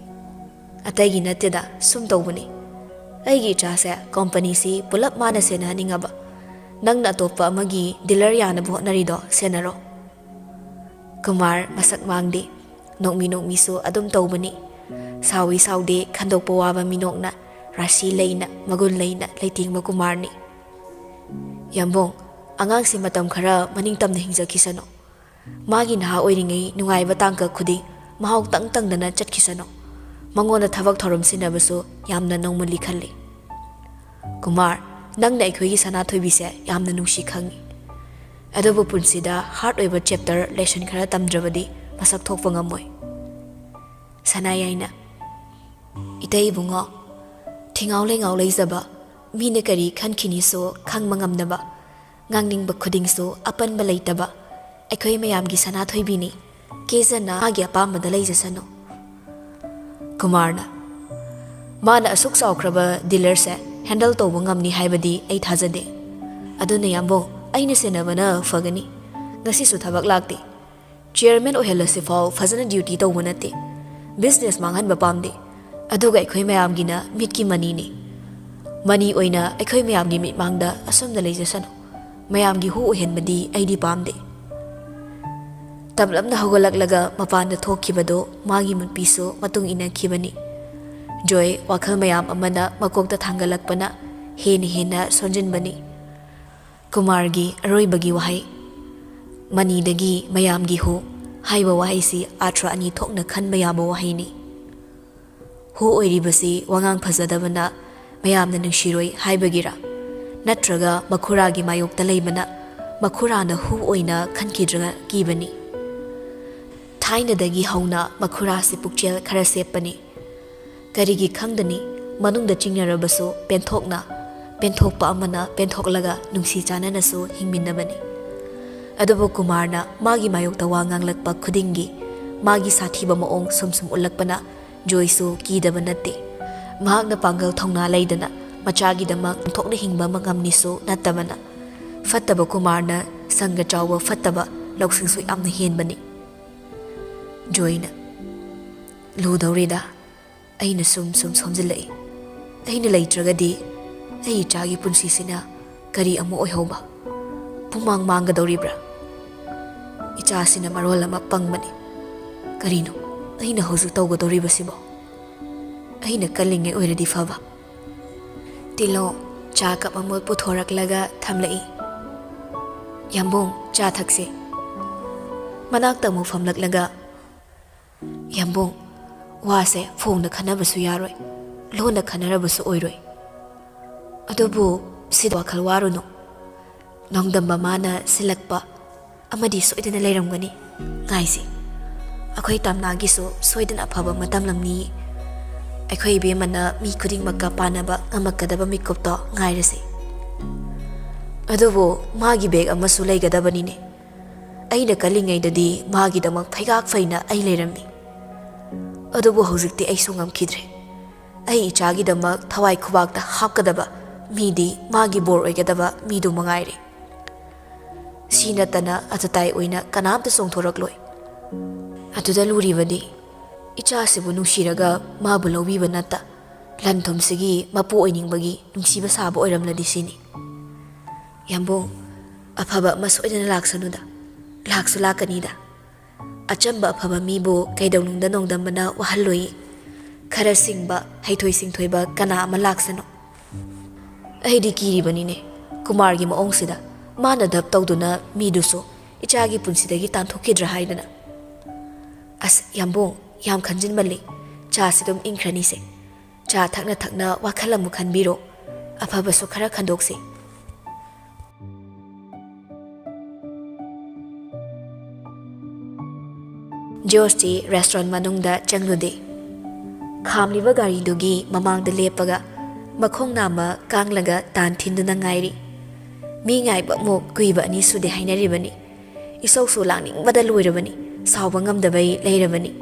"ꯑꯇꯩꯒꯤ ꯅꯠꯇꯦꯗ, ꯁꯨꯝ ꯇꯧꯕꯅꯤ꯫ ꯑꯩꯒꯤ ꯏꯆꯥꯁꯦ ꯀꯣꯝꯄꯅꯤꯁꯤ ꯄꯨꯂꯞ ꯃꯥꯅ ꯁꯦꯟꯅꯍꯟꯅꯤꯡꯉꯕ꯫ ꯅꯪꯅ ꯑꯇꯣꯞꯄ ꯑꯃꯒꯤ ꯗꯤꯂꯔ ꯌꯥꯅꯕ ꯍꯣꯠꯅꯔꯤꯗꯣ ꯁꯦꯟꯅꯔꯣ꯫" ꯀꯨꯃꯥꯔ ꯃꯁꯛ ꯃꯥꯡꯗꯦ꯫ ꯅꯣꯛꯃꯤ ꯅꯣꯛꯃꯤꯁꯨ ꯑꯗꯨꯝ ꯇꯧꯕꯅꯤ꯫ ꯁꯥꯎꯏ ꯁꯥꯎꯗꯦ ꯈꯟꯗꯣꯛꯄ ꯋꯥꯕ ꯃꯤꯅꯣꯛꯅ ꯔꯥꯁꯤ ꯂꯩꯅ, ꯃꯒꯨꯟ ꯂꯩꯅ ꯂꯩꯇꯦꯡꯕ ꯀꯨꯃꯥꯔꯅꯤ꯫ "ꯌꯥꯝꯕꯨꯡ, ꯑꯉꯥꯡꯁꯤ ꯃꯇꯝ ꯈꯔ ꯃꯅꯤꯡ ꯇꯝꯅ ꯍꯤꯡꯖꯈꯤꯁꯅꯨ꯫ ꯃꯥꯒꯤ ꯅꯍꯥ ꯑꯣꯏꯔꯤꯉꯩ ꯅꯨꯡꯉꯥꯏꯕ ꯇꯥꯡꯀꯛ ꯈꯨꯗꯤꯡ ꯃꯍꯥꯎ ꯇꯪ ꯇꯪꯗꯅ ꯆꯠꯈꯤꯁꯅꯨ꯫ ꯃꯉꯣꯟꯗ ꯊꯕꯛ ꯊꯧꯔꯝ ꯁꯤꯟꯅꯕꯁꯨ ꯌꯥꯝꯅ ꯅꯧꯃꯜꯂꯤ ꯈꯜꯂꯤ꯫" "ꯀꯨꯃꯥꯔ, ꯅꯪꯅ ꯑꯩꯈꯣꯏꯒꯤ ꯁꯅꯥꯊꯣꯏꯕꯤꯁꯦ ꯌꯥꯝꯅ ꯅꯨꯡꯁꯤ ꯈꯪꯏ꯫ ꯑꯗꯨꯕꯨ ꯄꯨꯟꯁꯤꯗ ꯍꯥꯔꯠ ꯑꯣꯏꯕ ꯆꯦꯞꯇꯔ ꯂꯦꯁꯟ ꯈꯔ ꯇꯝꯗ꯭ꯔꯕꯗꯤ ꯃꯁꯛ ꯊꯣꯛꯄ ꯉꯝꯃꯣꯏ꯫" ꯁꯅꯥꯌꯥꯏꯅ, "ꯏꯇꯩ ꯏꯕꯨꯡꯉꯣ, ꯊꯤꯉꯥꯎ ꯂꯩꯉꯥꯎ ꯂꯩꯖꯕ, ꯃꯤꯅ ꯀꯔꯤ ꯈꯟꯈꯤꯅꯤꯁꯨ ꯈꯪꯕ ꯉꯝꯗꯕ, ꯉꯥꯡꯅꯤꯡꯕ ꯈꯨꯗꯤꯡꯁꯨ ꯑꯄꯟꯕ ꯂꯩꯇꯕ, ꯑꯩꯈꯣꯏ ꯃꯌꯥꯝꯒꯤ ꯁꯅꯥꯊꯣꯏꯕꯤꯅꯤ꯫ ꯀꯦꯖꯅ ꯃꯥꯒꯤ ꯑꯄꯥꯝꯕꯗ ꯂꯩꯖꯁꯅꯨ꯫" ꯀꯨꯃꯥꯔꯅ, "ꯃꯥꯅ ꯑꯁꯨꯛ ꯆꯥꯎꯈ꯭ꯔꯕ ꯗꯤꯂꯔꯁꯦ ꯍꯦꯟꯗꯜ ꯇꯧꯕ ꯉꯝꯅꯤ ꯍꯥꯏꯕꯗꯤ ꯑꯩ ꯊꯥꯖꯗꯦ꯫ ꯑꯗꯨꯅ ꯌꯥꯝꯕꯨꯡ, ꯑꯩꯅ ꯁꯦꯟꯅꯕꯅ ꯐꯒꯅꯤ꯫ ꯉꯁꯤꯁꯨ ꯊꯕꯛ ꯂꯥꯛꯇꯦ꯫ ꯆꯤꯌꯔꯃꯦꯟ ꯑꯣꯏꯍꯜꯂꯁꯤꯐꯥꯎ ꯐꯖꯅ ꯗ꯭ꯌꯨꯇꯤ ꯇꯧꯕ ꯅꯠꯇꯦ꯫ ꯕꯤꯖꯤꯅꯦꯁ ꯃꯥꯡꯍꯟꯕ ꯄꯥꯝꯗꯦ, ꯑꯗꯨꯒ ꯑꯩꯈꯣꯏ ꯃꯌꯥꯝꯒꯤꯅ ꯃꯤꯠꯀꯤ ꯃꯅꯤꯅꯤ꯫ ꯃꯅꯤ ꯑꯣꯏꯅ ꯑꯩꯈꯣꯏ ꯃꯌꯥꯝꯒꯤ ꯃꯤꯠꯃꯥꯡꯗ ꯑꯁꯨꯝꯅ ꯂꯩꯖꯁꯅꯨ꯫ ꯃꯌꯥꯝꯒꯤ ꯍꯨ ꯑꯣꯏꯍꯟꯕꯗꯤ ꯑꯩꯗꯤ ꯄꯥꯝꯗꯦ꯫ ꯇꯞꯂꯞꯅ ꯍꯧꯒꯠꯂꯛꯂꯒ ꯃꯄꯥꯟꯗ ꯊꯣꯛꯈꯤꯕꯗꯣ ꯃꯥꯒꯤ ꯃꯨꯟꯄꯤꯁꯨ ꯃꯇꯨꯡ ꯏꯟꯅꯈꯤꯕꯅꯤ꯫ ꯖꯣꯏ ꯋꯥꯈꯜ ꯃꯌꯥꯝ ꯑꯃꯅ ꯃꯀꯣꯛꯇ ꯊꯥꯡꯒꯠꯂꯛꯄꯅ ꯍꯦꯟꯅ ꯍꯦꯟꯅ ꯁꯣꯟꯖꯤꯟꯕꯅꯤ꯫ ꯀꯨꯃꯥꯔꯒꯤ ꯑꯔꯣꯏꯕꯒꯤ ꯋꯥꯍꯩ, "ꯃꯅꯤꯗꯒꯤ ꯃꯌꯥꯝꯒꯤ ꯍꯨ" ꯍꯥꯏꯕ ꯋꯥꯍꯩꯁꯤ ꯑꯥꯔꯊ ꯑꯅꯤ ꯊꯣꯛꯅ ꯈꯟꯕ ꯌꯥꯕ ꯋꯥꯍꯩꯅꯤ꯫ ꯍꯨ ꯑꯣꯏꯔꯤꯕꯁꯤ ꯋꯥꯉꯥꯡ ꯐꯖꯗꯕꯅ ꯃꯌꯥꯝꯅ ꯅꯨꯡꯁꯤꯔꯣꯏ ꯍꯥꯏꯕꯒꯤꯔꯥ? ꯅꯠꯇ꯭ꯔꯒ ꯃꯈꯨꯔꯥꯒꯤ ꯃꯥꯌꯣꯛꯇ ꯂꯩꯕꯅ ꯃꯈꯨꯔꯥꯅ ꯍꯨ ꯑꯣꯏꯅ ꯈꯟꯈꯤꯗ꯭ꯔꯒ ꯀꯤꯕꯅꯤ? ꯊꯥꯏꯅꯗꯒꯤ ꯍꯧꯅ ꯃꯈꯨꯔꯥꯁꯤ ꯄꯨꯛꯆꯦꯜ ꯈꯔ ꯁꯦꯞꯄꯅꯤ꯫ ꯀꯔꯤꯒꯤ ꯈꯪꯗꯅꯤ, ꯃꯅꯨꯡꯗ ꯆꯤꯡꯅꯔꯕꯁꯨ ꯄꯦꯟꯊꯣꯛꯅ, ꯄꯦꯟꯊꯣꯛꯄ ꯑꯃꯅ ꯄꯦꯟꯊꯣꯛꯂꯒ ꯅꯨꯡꯁꯤ ꯆꯥꯟꯅꯅꯁꯨ ꯍꯤꯡꯃꯤꯟꯅꯕꯅꯤ꯫ ꯑꯗꯨꯕꯨ ꯀꯨꯃꯥꯔꯅ ꯃꯥꯒꯤ ꯃꯥꯌꯣꯛꯇ ꯋꯥ ꯉꯥꯡꯂꯛꯄ ꯈꯨꯗꯤꯡꯒꯤ ꯃꯥꯒꯤ ꯁꯥꯊꯤꯕ ꯃꯑꯣꯡ ꯁꯨꯝ ꯁꯨꯝ ꯎꯠꯂꯛꯄꯅ ꯖꯣꯏꯁꯨ ꯀꯤꯗꯕ ꯅꯠꯇꯦ꯫ ꯃꯍꯥꯛꯅ ꯄꯥꯡꯒꯜ ꯊꯧꯅꯥ ꯂꯩꯗꯅ ꯃꯆꯥꯒꯤꯗꯃꯛ ꯊꯣꯛꯅ ꯍꯤꯡꯕ ꯑꯃ ꯉꯝꯅꯤꯁꯨ ꯅꯠꯇꯕꯅ꯫ ꯐꯠꯇꯕ ꯀꯨꯃꯥꯔꯅ ꯁꯪꯒ ꯆꯥꯎꯕ ꯐꯠꯇꯕ ꯂꯧꯁꯤꯡꯁꯨ ꯌꯥꯝꯅ ꯍꯦꯟꯕꯅꯤ꯫ ꯖꯣꯏꯅ, "ꯂꯨꯗꯧꯔꯦꯗ꯫ ꯑꯩꯅ ꯁꯨꯝ ꯁꯨꯝ ꯁꯣꯝꯖꯤꯜꯂꯛꯏ꯫ ꯑꯩꯅ ꯂꯩꯇ꯭ꯔꯒꯗꯤ ꯑꯩ ꯏꯆꯥꯒꯤ ꯄꯨꯟꯁꯤꯁꯤꯅ ꯀꯔꯤ ꯑꯃ ꯑꯣꯏꯍꯧꯕ? ꯄꯨꯡꯃꯥꯡ ꯃꯥꯡꯒꯗꯧꯔꯤꯕ꯭ꯔꯥ? ꯏꯆꯥꯁꯤꯅ ꯃꯔꯣꯜ ꯑꯃ ꯄꯪꯕꯅꯤ꯫ ꯀꯔꯤꯅꯣ ꯑꯩꯅ ꯍꯧꯖꯤꯛ ꯇꯧꯒꯗꯧꯔꯤꯕꯁꯤꯕꯣ? ꯑꯩꯅ ꯀꯜꯂꯤꯉꯩ ꯑꯣꯏꯔꯗꯤ ꯐꯕ꯫" ꯇꯤꯂꯣ ꯆꯥ ꯀꯞ ꯑꯃ ꯄꯨꯊꯣꯔꯛꯂꯒ ꯊꯝꯂꯛꯏ꯫ "ꯌꯥꯝꯕꯨꯡ, ꯆꯥ ꯊꯛꯁꯦ꯫" ꯃꯅꯥꯛꯇ ꯑꯃꯨꯛ ꯐꯝꯂꯛꯂꯒ, "ꯌꯥꯝꯕꯨꯡ, ꯋꯥꯁꯦ ꯐꯣꯡꯅ ꯈꯟꯅꯕꯁꯨ ꯌꯥꯔꯣꯏ, ꯂꯣꯟꯅ ꯈꯟꯅꯔꯕꯁꯨ ꯑꯣꯏꯔꯣꯏ꯫ ꯑꯗꯨꯕꯨ ꯁꯤꯗ ꯋꯥꯈꯜ ꯋꯥꯔꯨꯅꯨ꯫ ꯅꯣꯡꯗꯝꯕ ꯃꯥꯅ ꯁꯤꯜꯂꯛꯄ ꯑꯃꯗꯤ ꯁꯣꯏꯗꯅ ꯂꯩꯔꯝꯒꯅꯤ꯫ ꯉꯥꯏꯁꯤ꯫ ꯑꯩꯈꯣꯏ ꯇꯝꯅꯥꯒꯤꯁꯨ ꯁꯣꯏꯗꯅ ꯑꯐꯕ ꯑꯃ ꯇꯝꯂꯝꯅꯤ꯫ ꯑꯩꯈꯣꯏ ꯏꯕꯦꯝꯃꯅ ꯃꯤ ꯈꯨꯗꯤꯡꯃꯛꯀ ꯄꯥꯟꯅꯕ ꯉꯝꯃꯛꯀꯗꯕ ꯃꯤꯀꯨꯞꯇꯣ ꯉꯥꯏꯔꯁꯤ꯫ ꯑꯗꯨꯕꯨ ꯃꯥꯒꯤ ꯕꯦꯒ ꯑꯃꯁꯨ ꯂꯩꯒꯗꯕꯅꯤꯅꯦ꯫ ꯑꯩꯅ ꯀꯜꯂꯤꯉꯩꯗꯗꯤ ꯃꯥꯒꯤꯗꯃꯛ ꯐꯩꯒꯥꯛ ꯐꯩꯅ ꯑꯩ ꯂꯩꯔꯝꯃꯤ꯫ ꯑꯗꯨꯕꯨ ꯍꯧꯖꯤꯛꯇꯤ ꯑꯩꯁꯨ ꯉꯝꯈꯤꯗ꯭ꯔꯦ꯫ ꯑꯩ ꯏꯆꯥꯒꯤꯗꯃꯛ ꯊꯋꯥꯏ ꯈꯨꯕꯥꯛꯇ ꯍꯥꯞꯀꯗꯕ ꯃꯤꯗꯤ ꯃꯥꯒꯤ ꯕꯣꯔ ꯑꯣꯏꯒꯗꯕ ꯃꯤꯗꯨ ꯃꯉꯥꯏꯔꯦ꯫ ꯁꯤ ꯅꯠꯇꯅ ꯑꯇꯇꯥꯏ ꯑꯣꯏꯅ ꯀꯅꯥꯝꯇ ꯆꯣꯡꯊꯣꯔꯛꯂꯣꯏ꯫" ꯑꯗꯨꯗ ꯂꯨꯔꯤꯕꯗꯤ ꯏꯆꯥꯁꯤꯕꯨ ꯅꯨꯡꯁꯤꯔꯒ ꯃꯥꯕꯨ ꯂꯧꯕꯤꯕ ꯅꯠꯇ, ꯂꯟ ꯊꯨꯝꯁꯤꯒꯤ ꯃꯄꯨ ꯑꯣꯏꯅꯤꯡꯕꯒꯤ ꯅꯨꯡꯁꯤꯕ ꯁꯥꯕ ꯑꯣꯏꯔꯝꯂꯗꯤ ꯁꯤꯅꯤ꯫ ꯌꯥꯝꯕꯨꯡ, ꯑꯐꯕ ꯑꯃ ꯁꯣꯏꯗꯅ ꯂꯥꯛꯁꯅꯨꯗ꯫ ꯂꯥꯛꯁꯨ ꯂꯥꯛꯀꯅꯤꯗ꯫ ꯑꯆꯝꯕ ꯑꯐꯕ ꯃꯤꯕꯨ ꯀꯩꯗꯧꯅꯨꯡꯗ ꯅꯣꯡꯗꯝꯕꯅ ꯋꯥꯍꯜꯂꯣꯏꯌꯦ꯫ ꯈꯔ ꯁꯤꯡꯕ, ꯍꯩꯊꯣꯏ ꯁꯤꯡꯊꯣꯏꯕ ꯀꯅꯥ ꯑꯃ ꯂꯥꯛꯁꯅꯨ꯫ ꯑꯩꯗꯤ ꯀꯤꯔꯤꯕꯅꯤꯅꯦ, ꯀꯨꯃꯥꯔꯒꯤ ꯃꯑꯣꯡꯁꯤꯗ꯫ ꯃꯥꯅ ꯙꯞ ꯇꯧꯗꯨꯅ ꯃꯤꯗꯨꯁꯨ ꯏꯆꯥꯒꯤ ꯄꯨꯟꯁꯤꯗꯒꯤ ꯇꯥꯟꯊꯣꯛꯈꯤꯗ꯭ꯔꯥ ꯍꯥꯏꯗꯅ꯫ ꯑꯁ, ꯌꯥꯝꯕꯨꯡ, ꯌꯥꯝ ꯈꯟꯖꯤꯟꯃꯜꯂꯤ꯫ ꯆꯥꯁꯤ ꯑꯗꯨꯝ ꯏꯪꯈ꯭ꯔꯅꯤꯁꯦ꯫ ꯆꯥ ꯊꯛꯅ ꯊꯛꯅ ꯋꯥꯈꯜ ꯑꯃꯨꯛ ꯈꯟꯕꯤꯔꯣ꯫ ꯑꯐꯕꯁꯨ ꯈꯔ ꯈꯟꯗꯣꯛꯁꯤ꯫ ꯖꯣꯔꯖꯇꯤ restaurant ꯃꯅꯨꯡꯗ ꯆꯪꯂꯨꯗꯦ꯫ ꯈꯥꯝꯂꯤꯕ ꯒꯥꯔꯤꯗꯨꯒꯤ ꯃꯃꯥꯡꯗ ꯂꯦꯞꯄꯒ ꯃꯈꯣꯡ ꯅꯥꯝꯃ ꯀꯥꯡꯂꯒ ꯇꯥꯟ ꯊꯤꯟꯗꯨꯅ ꯉꯥꯏꯔꯤ꯫ ꯃꯤ ꯉꯥꯏꯕ ꯑꯃꯨꯛ ꯀꯨꯏꯕ ꯑꯅꯤ ꯁꯨꯗꯦ ꯍꯥꯏꯅꯔꯤꯕꯅꯤ꯫ ꯏꯁꯧꯁꯨ ꯂꯥꯡꯅꯤꯡꯕꯗ ꯂꯣꯏꯔꯕꯅꯤ, ꯁꯥꯎꯕ ꯉꯝꯗꯕꯩ ꯂꯩꯔꯕꯅꯤ꯫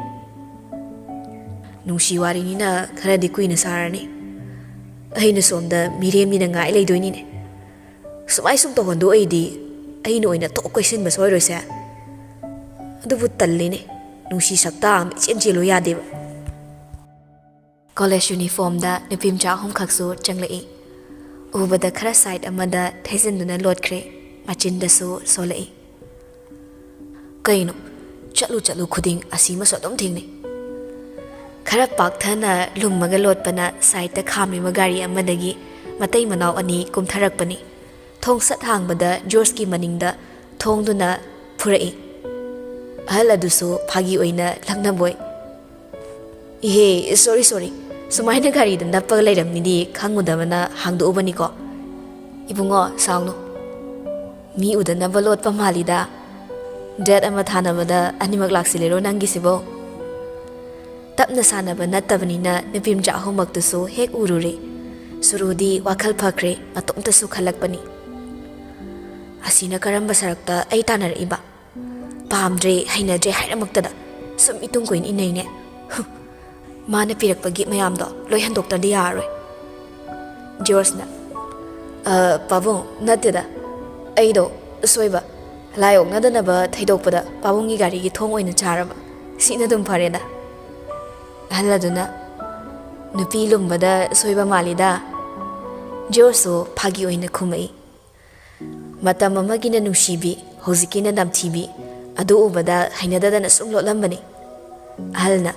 ꯅꯨꯡꯁꯤ ꯋꯥꯔꯤꯅꯤꯅ ꯈꯔꯗꯤ ꯀꯨꯏꯅ ꯁꯥꯔꯅꯤ꯫ ꯑꯩꯅ ꯁꯣꯝꯗ ꯃꯤꯔꯦꯝꯅꯤꯅ ꯉꯥꯏ ꯂꯩꯗꯣꯏꯅꯤꯅꯦ꯫ ꯁꯨꯃꯥꯏ ꯁꯨꯝ ꯇꯧꯍꯟꯗꯣꯛ ꯑꯩꯗꯤ ꯑꯩꯅ ꯑꯣꯏꯅ ꯊꯣꯛ ꯀꯣꯏꯁꯤꯟꯕ ꯁꯣꯏꯔꯣꯏꯁꯦ꯫ ꯑꯗꯨꯕꯨ ꯇꯜꯂꯤꯅꯦ, ꯅꯨꯡꯁꯤ ꯁꯛꯇꯥ ꯑꯃ ꯏꯆꯦꯟ ꯆꯦꯜꯂꯨ ꯌꯥꯗꯦꯕ꯫ College uniformꯗ ꯅꯨꯄꯤ ꯃꯆꯥ ꯑꯍꯨꯝꯈꯛꯁꯨ ꯆꯪꯂꯛꯏ꯫ ꯎꯕꯗ ꯈꯔ side ꯑꯃꯗ ꯊꯩꯖꯤꯟꯗꯨꯅ ꯂꯣꯠꯈ꯭ꯔꯦ, ꯃꯆꯤꯟꯗꯁꯨ ꯁꯣꯜꯂꯛꯏ꯫ ꯀꯩꯅꯣ, ꯆꯠꯂꯨ ꯆꯠꯂꯨ ꯈꯨꯗꯤꯡ ꯑꯁꯤꯃꯁꯨ ꯑꯗꯨꯝ ꯊꯦꯡꯅꯩ꯫ ꯈꯔ ꯄꯥꯛꯊꯅ ꯂꯨꯝꯃꯒ ꯂꯣꯠꯄꯅ sideꯇ ꯈꯥꯝꯂꯤꯕ ꯒꯥꯔꯤ ꯑꯃꯗꯒꯤ ꯃꯇꯩ ꯃꯅꯥꯎ ꯑꯅꯤ ꯀꯨꯝꯊꯔꯛꯄꯅꯤ꯫ ꯊꯣꯡ ꯁꯠ ꯍꯥꯡꯕꯗ ꯖꯣꯔꯖꯀꯤ ꯃꯅꯤꯡꯗ ꯊꯣꯡꯗꯨꯅ ꯐꯨꯔꯛꯏ꯫ ꯑꯍꯜ ꯑꯗꯨꯁꯨ ꯐꯥꯒꯤ ꯑꯣꯏꯅ ꯂꯛꯅꯕꯣꯏ, "ꯏꯍꯦ, sorry, sorry, ꯁꯨꯃꯥꯏꯅ ꯒꯥꯔꯤꯗ ꯅꯞꯄꯒ ꯂꯩꯔꯝꯅꯤꯗꯤ ꯈꯪꯉꯨꯗꯕꯅ ꯍꯥꯡꯗꯣꯛꯎꯕꯅꯤꯀꯣ꯫ ꯏꯕꯨꯡꯉꯣ, ꯁꯥꯎꯅꯨ꯫ ꯃꯤ ꯎꯗꯅꯕ ꯂꯣꯠꯄ ꯃꯥꯜꯂꯤꯗ꯫ Date ꯑꯃ ꯊꯥꯅꯕꯗ ꯑꯅꯤꯃꯛ ꯂꯥꯛꯁꯤꯜꯂꯤꯔꯣ ꯅꯪꯒꯤꯁꯤꯕꯣ?" ꯇꯞꯅ ꯁꯥꯟꯅꯕ ꯅꯠꯇꯕꯅꯤꯅ ꯅꯨꯄꯤ ꯃꯆꯥ ꯑꯍꯨꯝꯃꯛꯇꯨꯁꯨ ꯍꯦꯛ ꯎꯔꯨꯔꯦ꯫ ꯁꯨꯔꯨꯗꯤ ꯋꯥꯈꯜ ꯐꯈ꯭ꯔꯦ, ꯃꯇꯣꯝꯇꯁꯨ ꯈꯜꯂꯛꯄꯅꯤ꯫ "ꯑꯁꯤꯅ ꯀꯔꯝꯕ ꯁꯔꯛꯇ ꯑꯩ ꯇꯥꯟꯅꯔꯛꯏꯕ? ꯄꯥꯝꯗ꯭ꯔꯦ, ꯍꯩꯅꯗ꯭ꯔꯦ ꯍꯥꯏꯔꯃꯛꯇꯗ ꯁꯨꯝ ꯏꯇꯨꯡ ꯀꯣꯏꯅ ꯏꯟꯅꯩꯅꯦ꯫ ꯍꯨꯝ, ꯃꯥꯅ ꯄꯤꯔꯛꯄ gift ꯃꯌꯥꯝꯗꯣ ꯂꯣꯏ ꯍꯟꯗꯣꯛꯇ꯭ꯔꯗꯤ ꯌꯥꯔꯔꯣꯏ꯫" ꯖꯣꯔꯖꯅ, "ꯑ, ꯄꯥꯕꯨꯡ, ꯅꯠꯇꯦꯗ, ꯑꯩꯗꯣ ꯑꯁꯣꯏꯕ, ꯂꯥꯏ ꯑꯣꯛꯅꯗꯅꯕ ꯊꯩꯗꯣꯛꯄꯗ ꯄꯥꯕꯨꯡꯒꯤ ꯒꯥꯔꯤꯒꯤ ꯊꯣꯡ ꯑꯣꯏꯅ ꯆꯥꯔꯕ꯫ ꯁꯤꯅ ꯑꯗꯨꯝ ꯐꯔꯦꯗ꯫" ꯑꯍꯜ ꯑꯗꯨꯅ, "ꯅꯨꯄꯤ ꯂꯨꯝꯕꯗ ꯁꯣꯏꯕ ꯃꯥꯜꯂꯤꯗ"꯫ ꯖꯣꯔꯖꯁꯨ ꯐꯥꯒꯤ ꯑꯣꯏꯅ ꯈꯨꯝꯃꯛꯏ꯫ ꯃꯇꯝ ꯑꯃꯒꯤꯅ ꯅꯨꯡꯁꯤꯕꯤ, ꯍꯧꯖꯤꯛꯀꯤꯅ ꯅꯝꯊꯤꯕꯤ, ꯑꯗꯨ ꯎꯕꯗ ꯍꯩꯅꯗꯗꯅ ꯁꯨꯝ ꯂꯣꯠꯂꯝꯕꯅꯤ꯫ ꯑꯍꯜꯅ,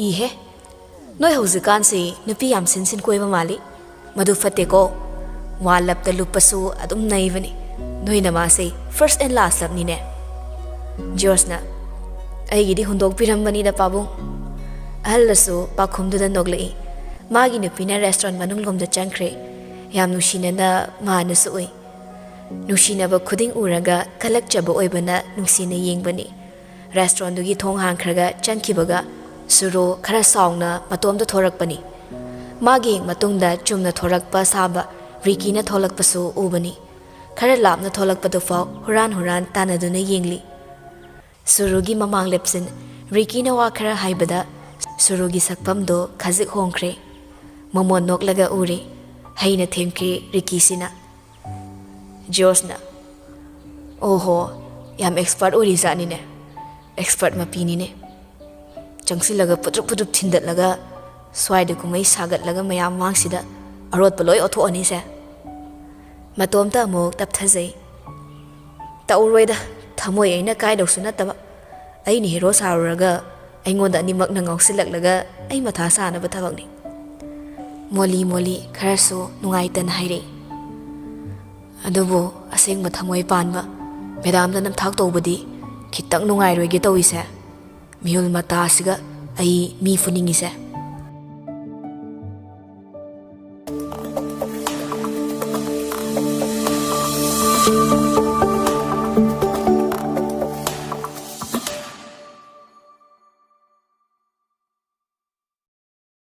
"ꯏꯍꯦ, ꯅꯣꯏ ꯍꯧꯖꯤꯛꯀꯥꯟꯁꯤ ꯅꯨꯄꯤ ꯌꯥꯝ ꯁꯤꯟ ꯁꯤꯟ ꯀꯣꯏꯕ ꯃꯥꯜꯂꯤ꯫ ꯃꯗꯨ ꯐꯠꯇꯦꯀꯣ꯫ One loveꯇ ꯂꯨꯞꯄꯁꯨ ꯑꯗꯨꯝ ꯅꯩꯕꯅꯤ꯫ ꯅꯣꯏ ꯅꯃꯥꯁꯦ first and last loveꯅꯤꯅꯦ"꯫ ꯖꯣꯔꯖꯅ, "ꯑꯩꯒꯤꯗꯤ ꯍꯨꯟꯗꯣꯛꯄꯤꯔꯝꯕꯅꯤꯗ, ꯄꯥꯕꯨꯡ"꯫ ꯑꯍꯜ ꯑꯁꯨ ꯄꯥꯎꯈꯨꯝꯗꯨꯗ ꯅꯣꯛꯂꯛꯏ꯫ ꯃꯥꯒꯤ ꯅꯨꯄꯤꯅ restaurant ꯃꯅꯨꯡꯂꯣꯝꯗ ꯆꯪꯈ꯭ꯔꯦ꯫ ꯌꯥꯝ ꯅꯨꯡꯁꯤꯅꯅ ꯃꯥꯅꯁꯨ ꯎꯏ꯫ ꯅꯨꯡꯁꯤꯅꯕ ꯈꯨꯗꯤꯡ ꯎꯔꯒ ꯀꯜꯂꯛꯆꯕ ꯑꯣꯏꯕꯅ ꯅꯨꯡꯁꯤꯅ ꯌꯦꯡꯕꯅꯤ꯫ Restaurantꯗꯨꯒꯤ ꯊꯣꯡ ꯍꯥꯡꯈ꯭ꯔꯒ ꯆꯪꯈꯤꯕꯒ ꯁꯨꯔꯨ ꯈꯔ ꯁꯥꯎꯅ ꯃꯇꯣꯝꯇ ꯊꯣꯔꯛꯄꯅꯤ꯫ ꯃꯥꯒꯤ ꯍꯦꯛ ꯃꯇꯨꯡꯗ ꯆꯨꯝꯅ ꯊꯣꯔꯛꯄ ꯁꯥꯕ ꯔꯤꯀꯤꯅ ꯊꯣꯛꯂꯛꯄꯁꯨ ꯎꯕꯅꯤ꯫ ꯈꯔ ꯂꯥꯞꯅ ꯊꯣꯛꯂꯛꯄꯗꯨꯐꯥꯎ ꯍꯨꯔꯥꯟ ꯍꯨꯔꯥꯟ ꯇꯥꯟꯅꯗꯨꯅ ꯌꯦꯡꯂꯤ꯫ ꯁꯨꯔꯨꯒꯤ ꯃꯃꯥꯡ ꯂꯦꯞꯁꯤꯟ ꯔꯤꯀꯤꯅ ꯋꯥ ꯈꯔ ꯍꯥꯏꯕꯗ ꯁꯨꯔꯨꯒꯤ ꯁꯛꯐꯝꯗꯨ ꯈꯖꯤꯛ ꯍꯣꯡꯈ꯭ꯔꯦ꯫ ꯃꯃꯣꯟ ꯅꯣꯛꯂꯒ ꯎꯔꯦ꯫ ꯍꯩꯅ ꯊꯦꯝꯈ꯭ꯔꯦ ꯔꯤꯀꯤꯁꯤꯅ꯫ ꯖꯣꯔꯖꯅ, "ꯑꯣꯍꯣ, ꯌꯥꯝ expert ꯑꯣꯏꯔꯤꯖꯥꯠꯅꯤꯅꯦ꯫ Expert ꯃꯄꯤꯅꯤꯅꯦ꯫ ꯆꯪꯁꯤꯜꯂꯒ ꯄꯨꯗ꯭ꯔꯨꯞ ꯄꯨꯗ꯭ꯔꯨꯞ ꯊꯤꯟꯗꯠꯂꯒ ꯁ꯭ꯋꯥꯏꯗ ꯀꯨꯝꯍꯩ ꯁꯥꯒꯠꯂꯒ ꯃꯌꯥꯝ ꯃꯥꯡꯁꯤꯗ ꯑꯔꯣꯠꯄ ꯂꯣꯏ ꯑꯣꯠꯊꯣꯛꯑꯅꯤꯁꯦ"꯫ ꯃꯇꯣꯝꯇ ꯑꯃꯨꯛ ꯇꯞꯊꯖꯩ꯫ "ꯇꯧꯔꯣꯏꯗ, ꯊꯃꯣꯏ ꯑꯩꯅ ꯀꯥꯏꯗꯧꯁꯨ ꯅꯠꯇꯕ꯫ ꯑꯩꯅ ꯍꯦꯔꯣ ꯁꯥꯔꯨꯔꯒ ꯑꯩꯉꯣꯟꯗ ꯑꯅꯤꯃꯛꯅ ꯉꯥꯎꯁꯤꯜꯂꯛꯂꯒ ꯑꯩ ꯃꯊꯥ ꯁꯥꯅꯕ ꯊꯕꯛꯅꯤ"꯫ ꯃꯣꯂꯤ ꯃꯣꯂꯤ ꯈꯔꯁꯨ ꯅꯨꯡꯉꯥꯏꯇꯅ ꯍꯥꯏꯔꯛꯏ꯫ "ꯑꯗꯨꯕꯨ ꯑꯁꯦꯡꯕ ꯊꯃꯣꯏ ꯄꯥꯟꯕ ꯃꯦꯗꯥꯝꯗ ꯅꯝꯊꯥꯛ ꯇꯧꯕꯗꯤ ꯈꯤꯇꯪ ꯅꯨꯡꯉꯥꯏꯔꯣꯏꯒꯦ ꯇꯧꯏꯁꯦ꯫ ꯃꯤꯍꯨꯜ ꯃꯇꯥꯁꯤꯒ ꯑꯩ ꯃꯤ ꯐꯨꯅꯤꯡꯉꯤꯁꯦ"꯫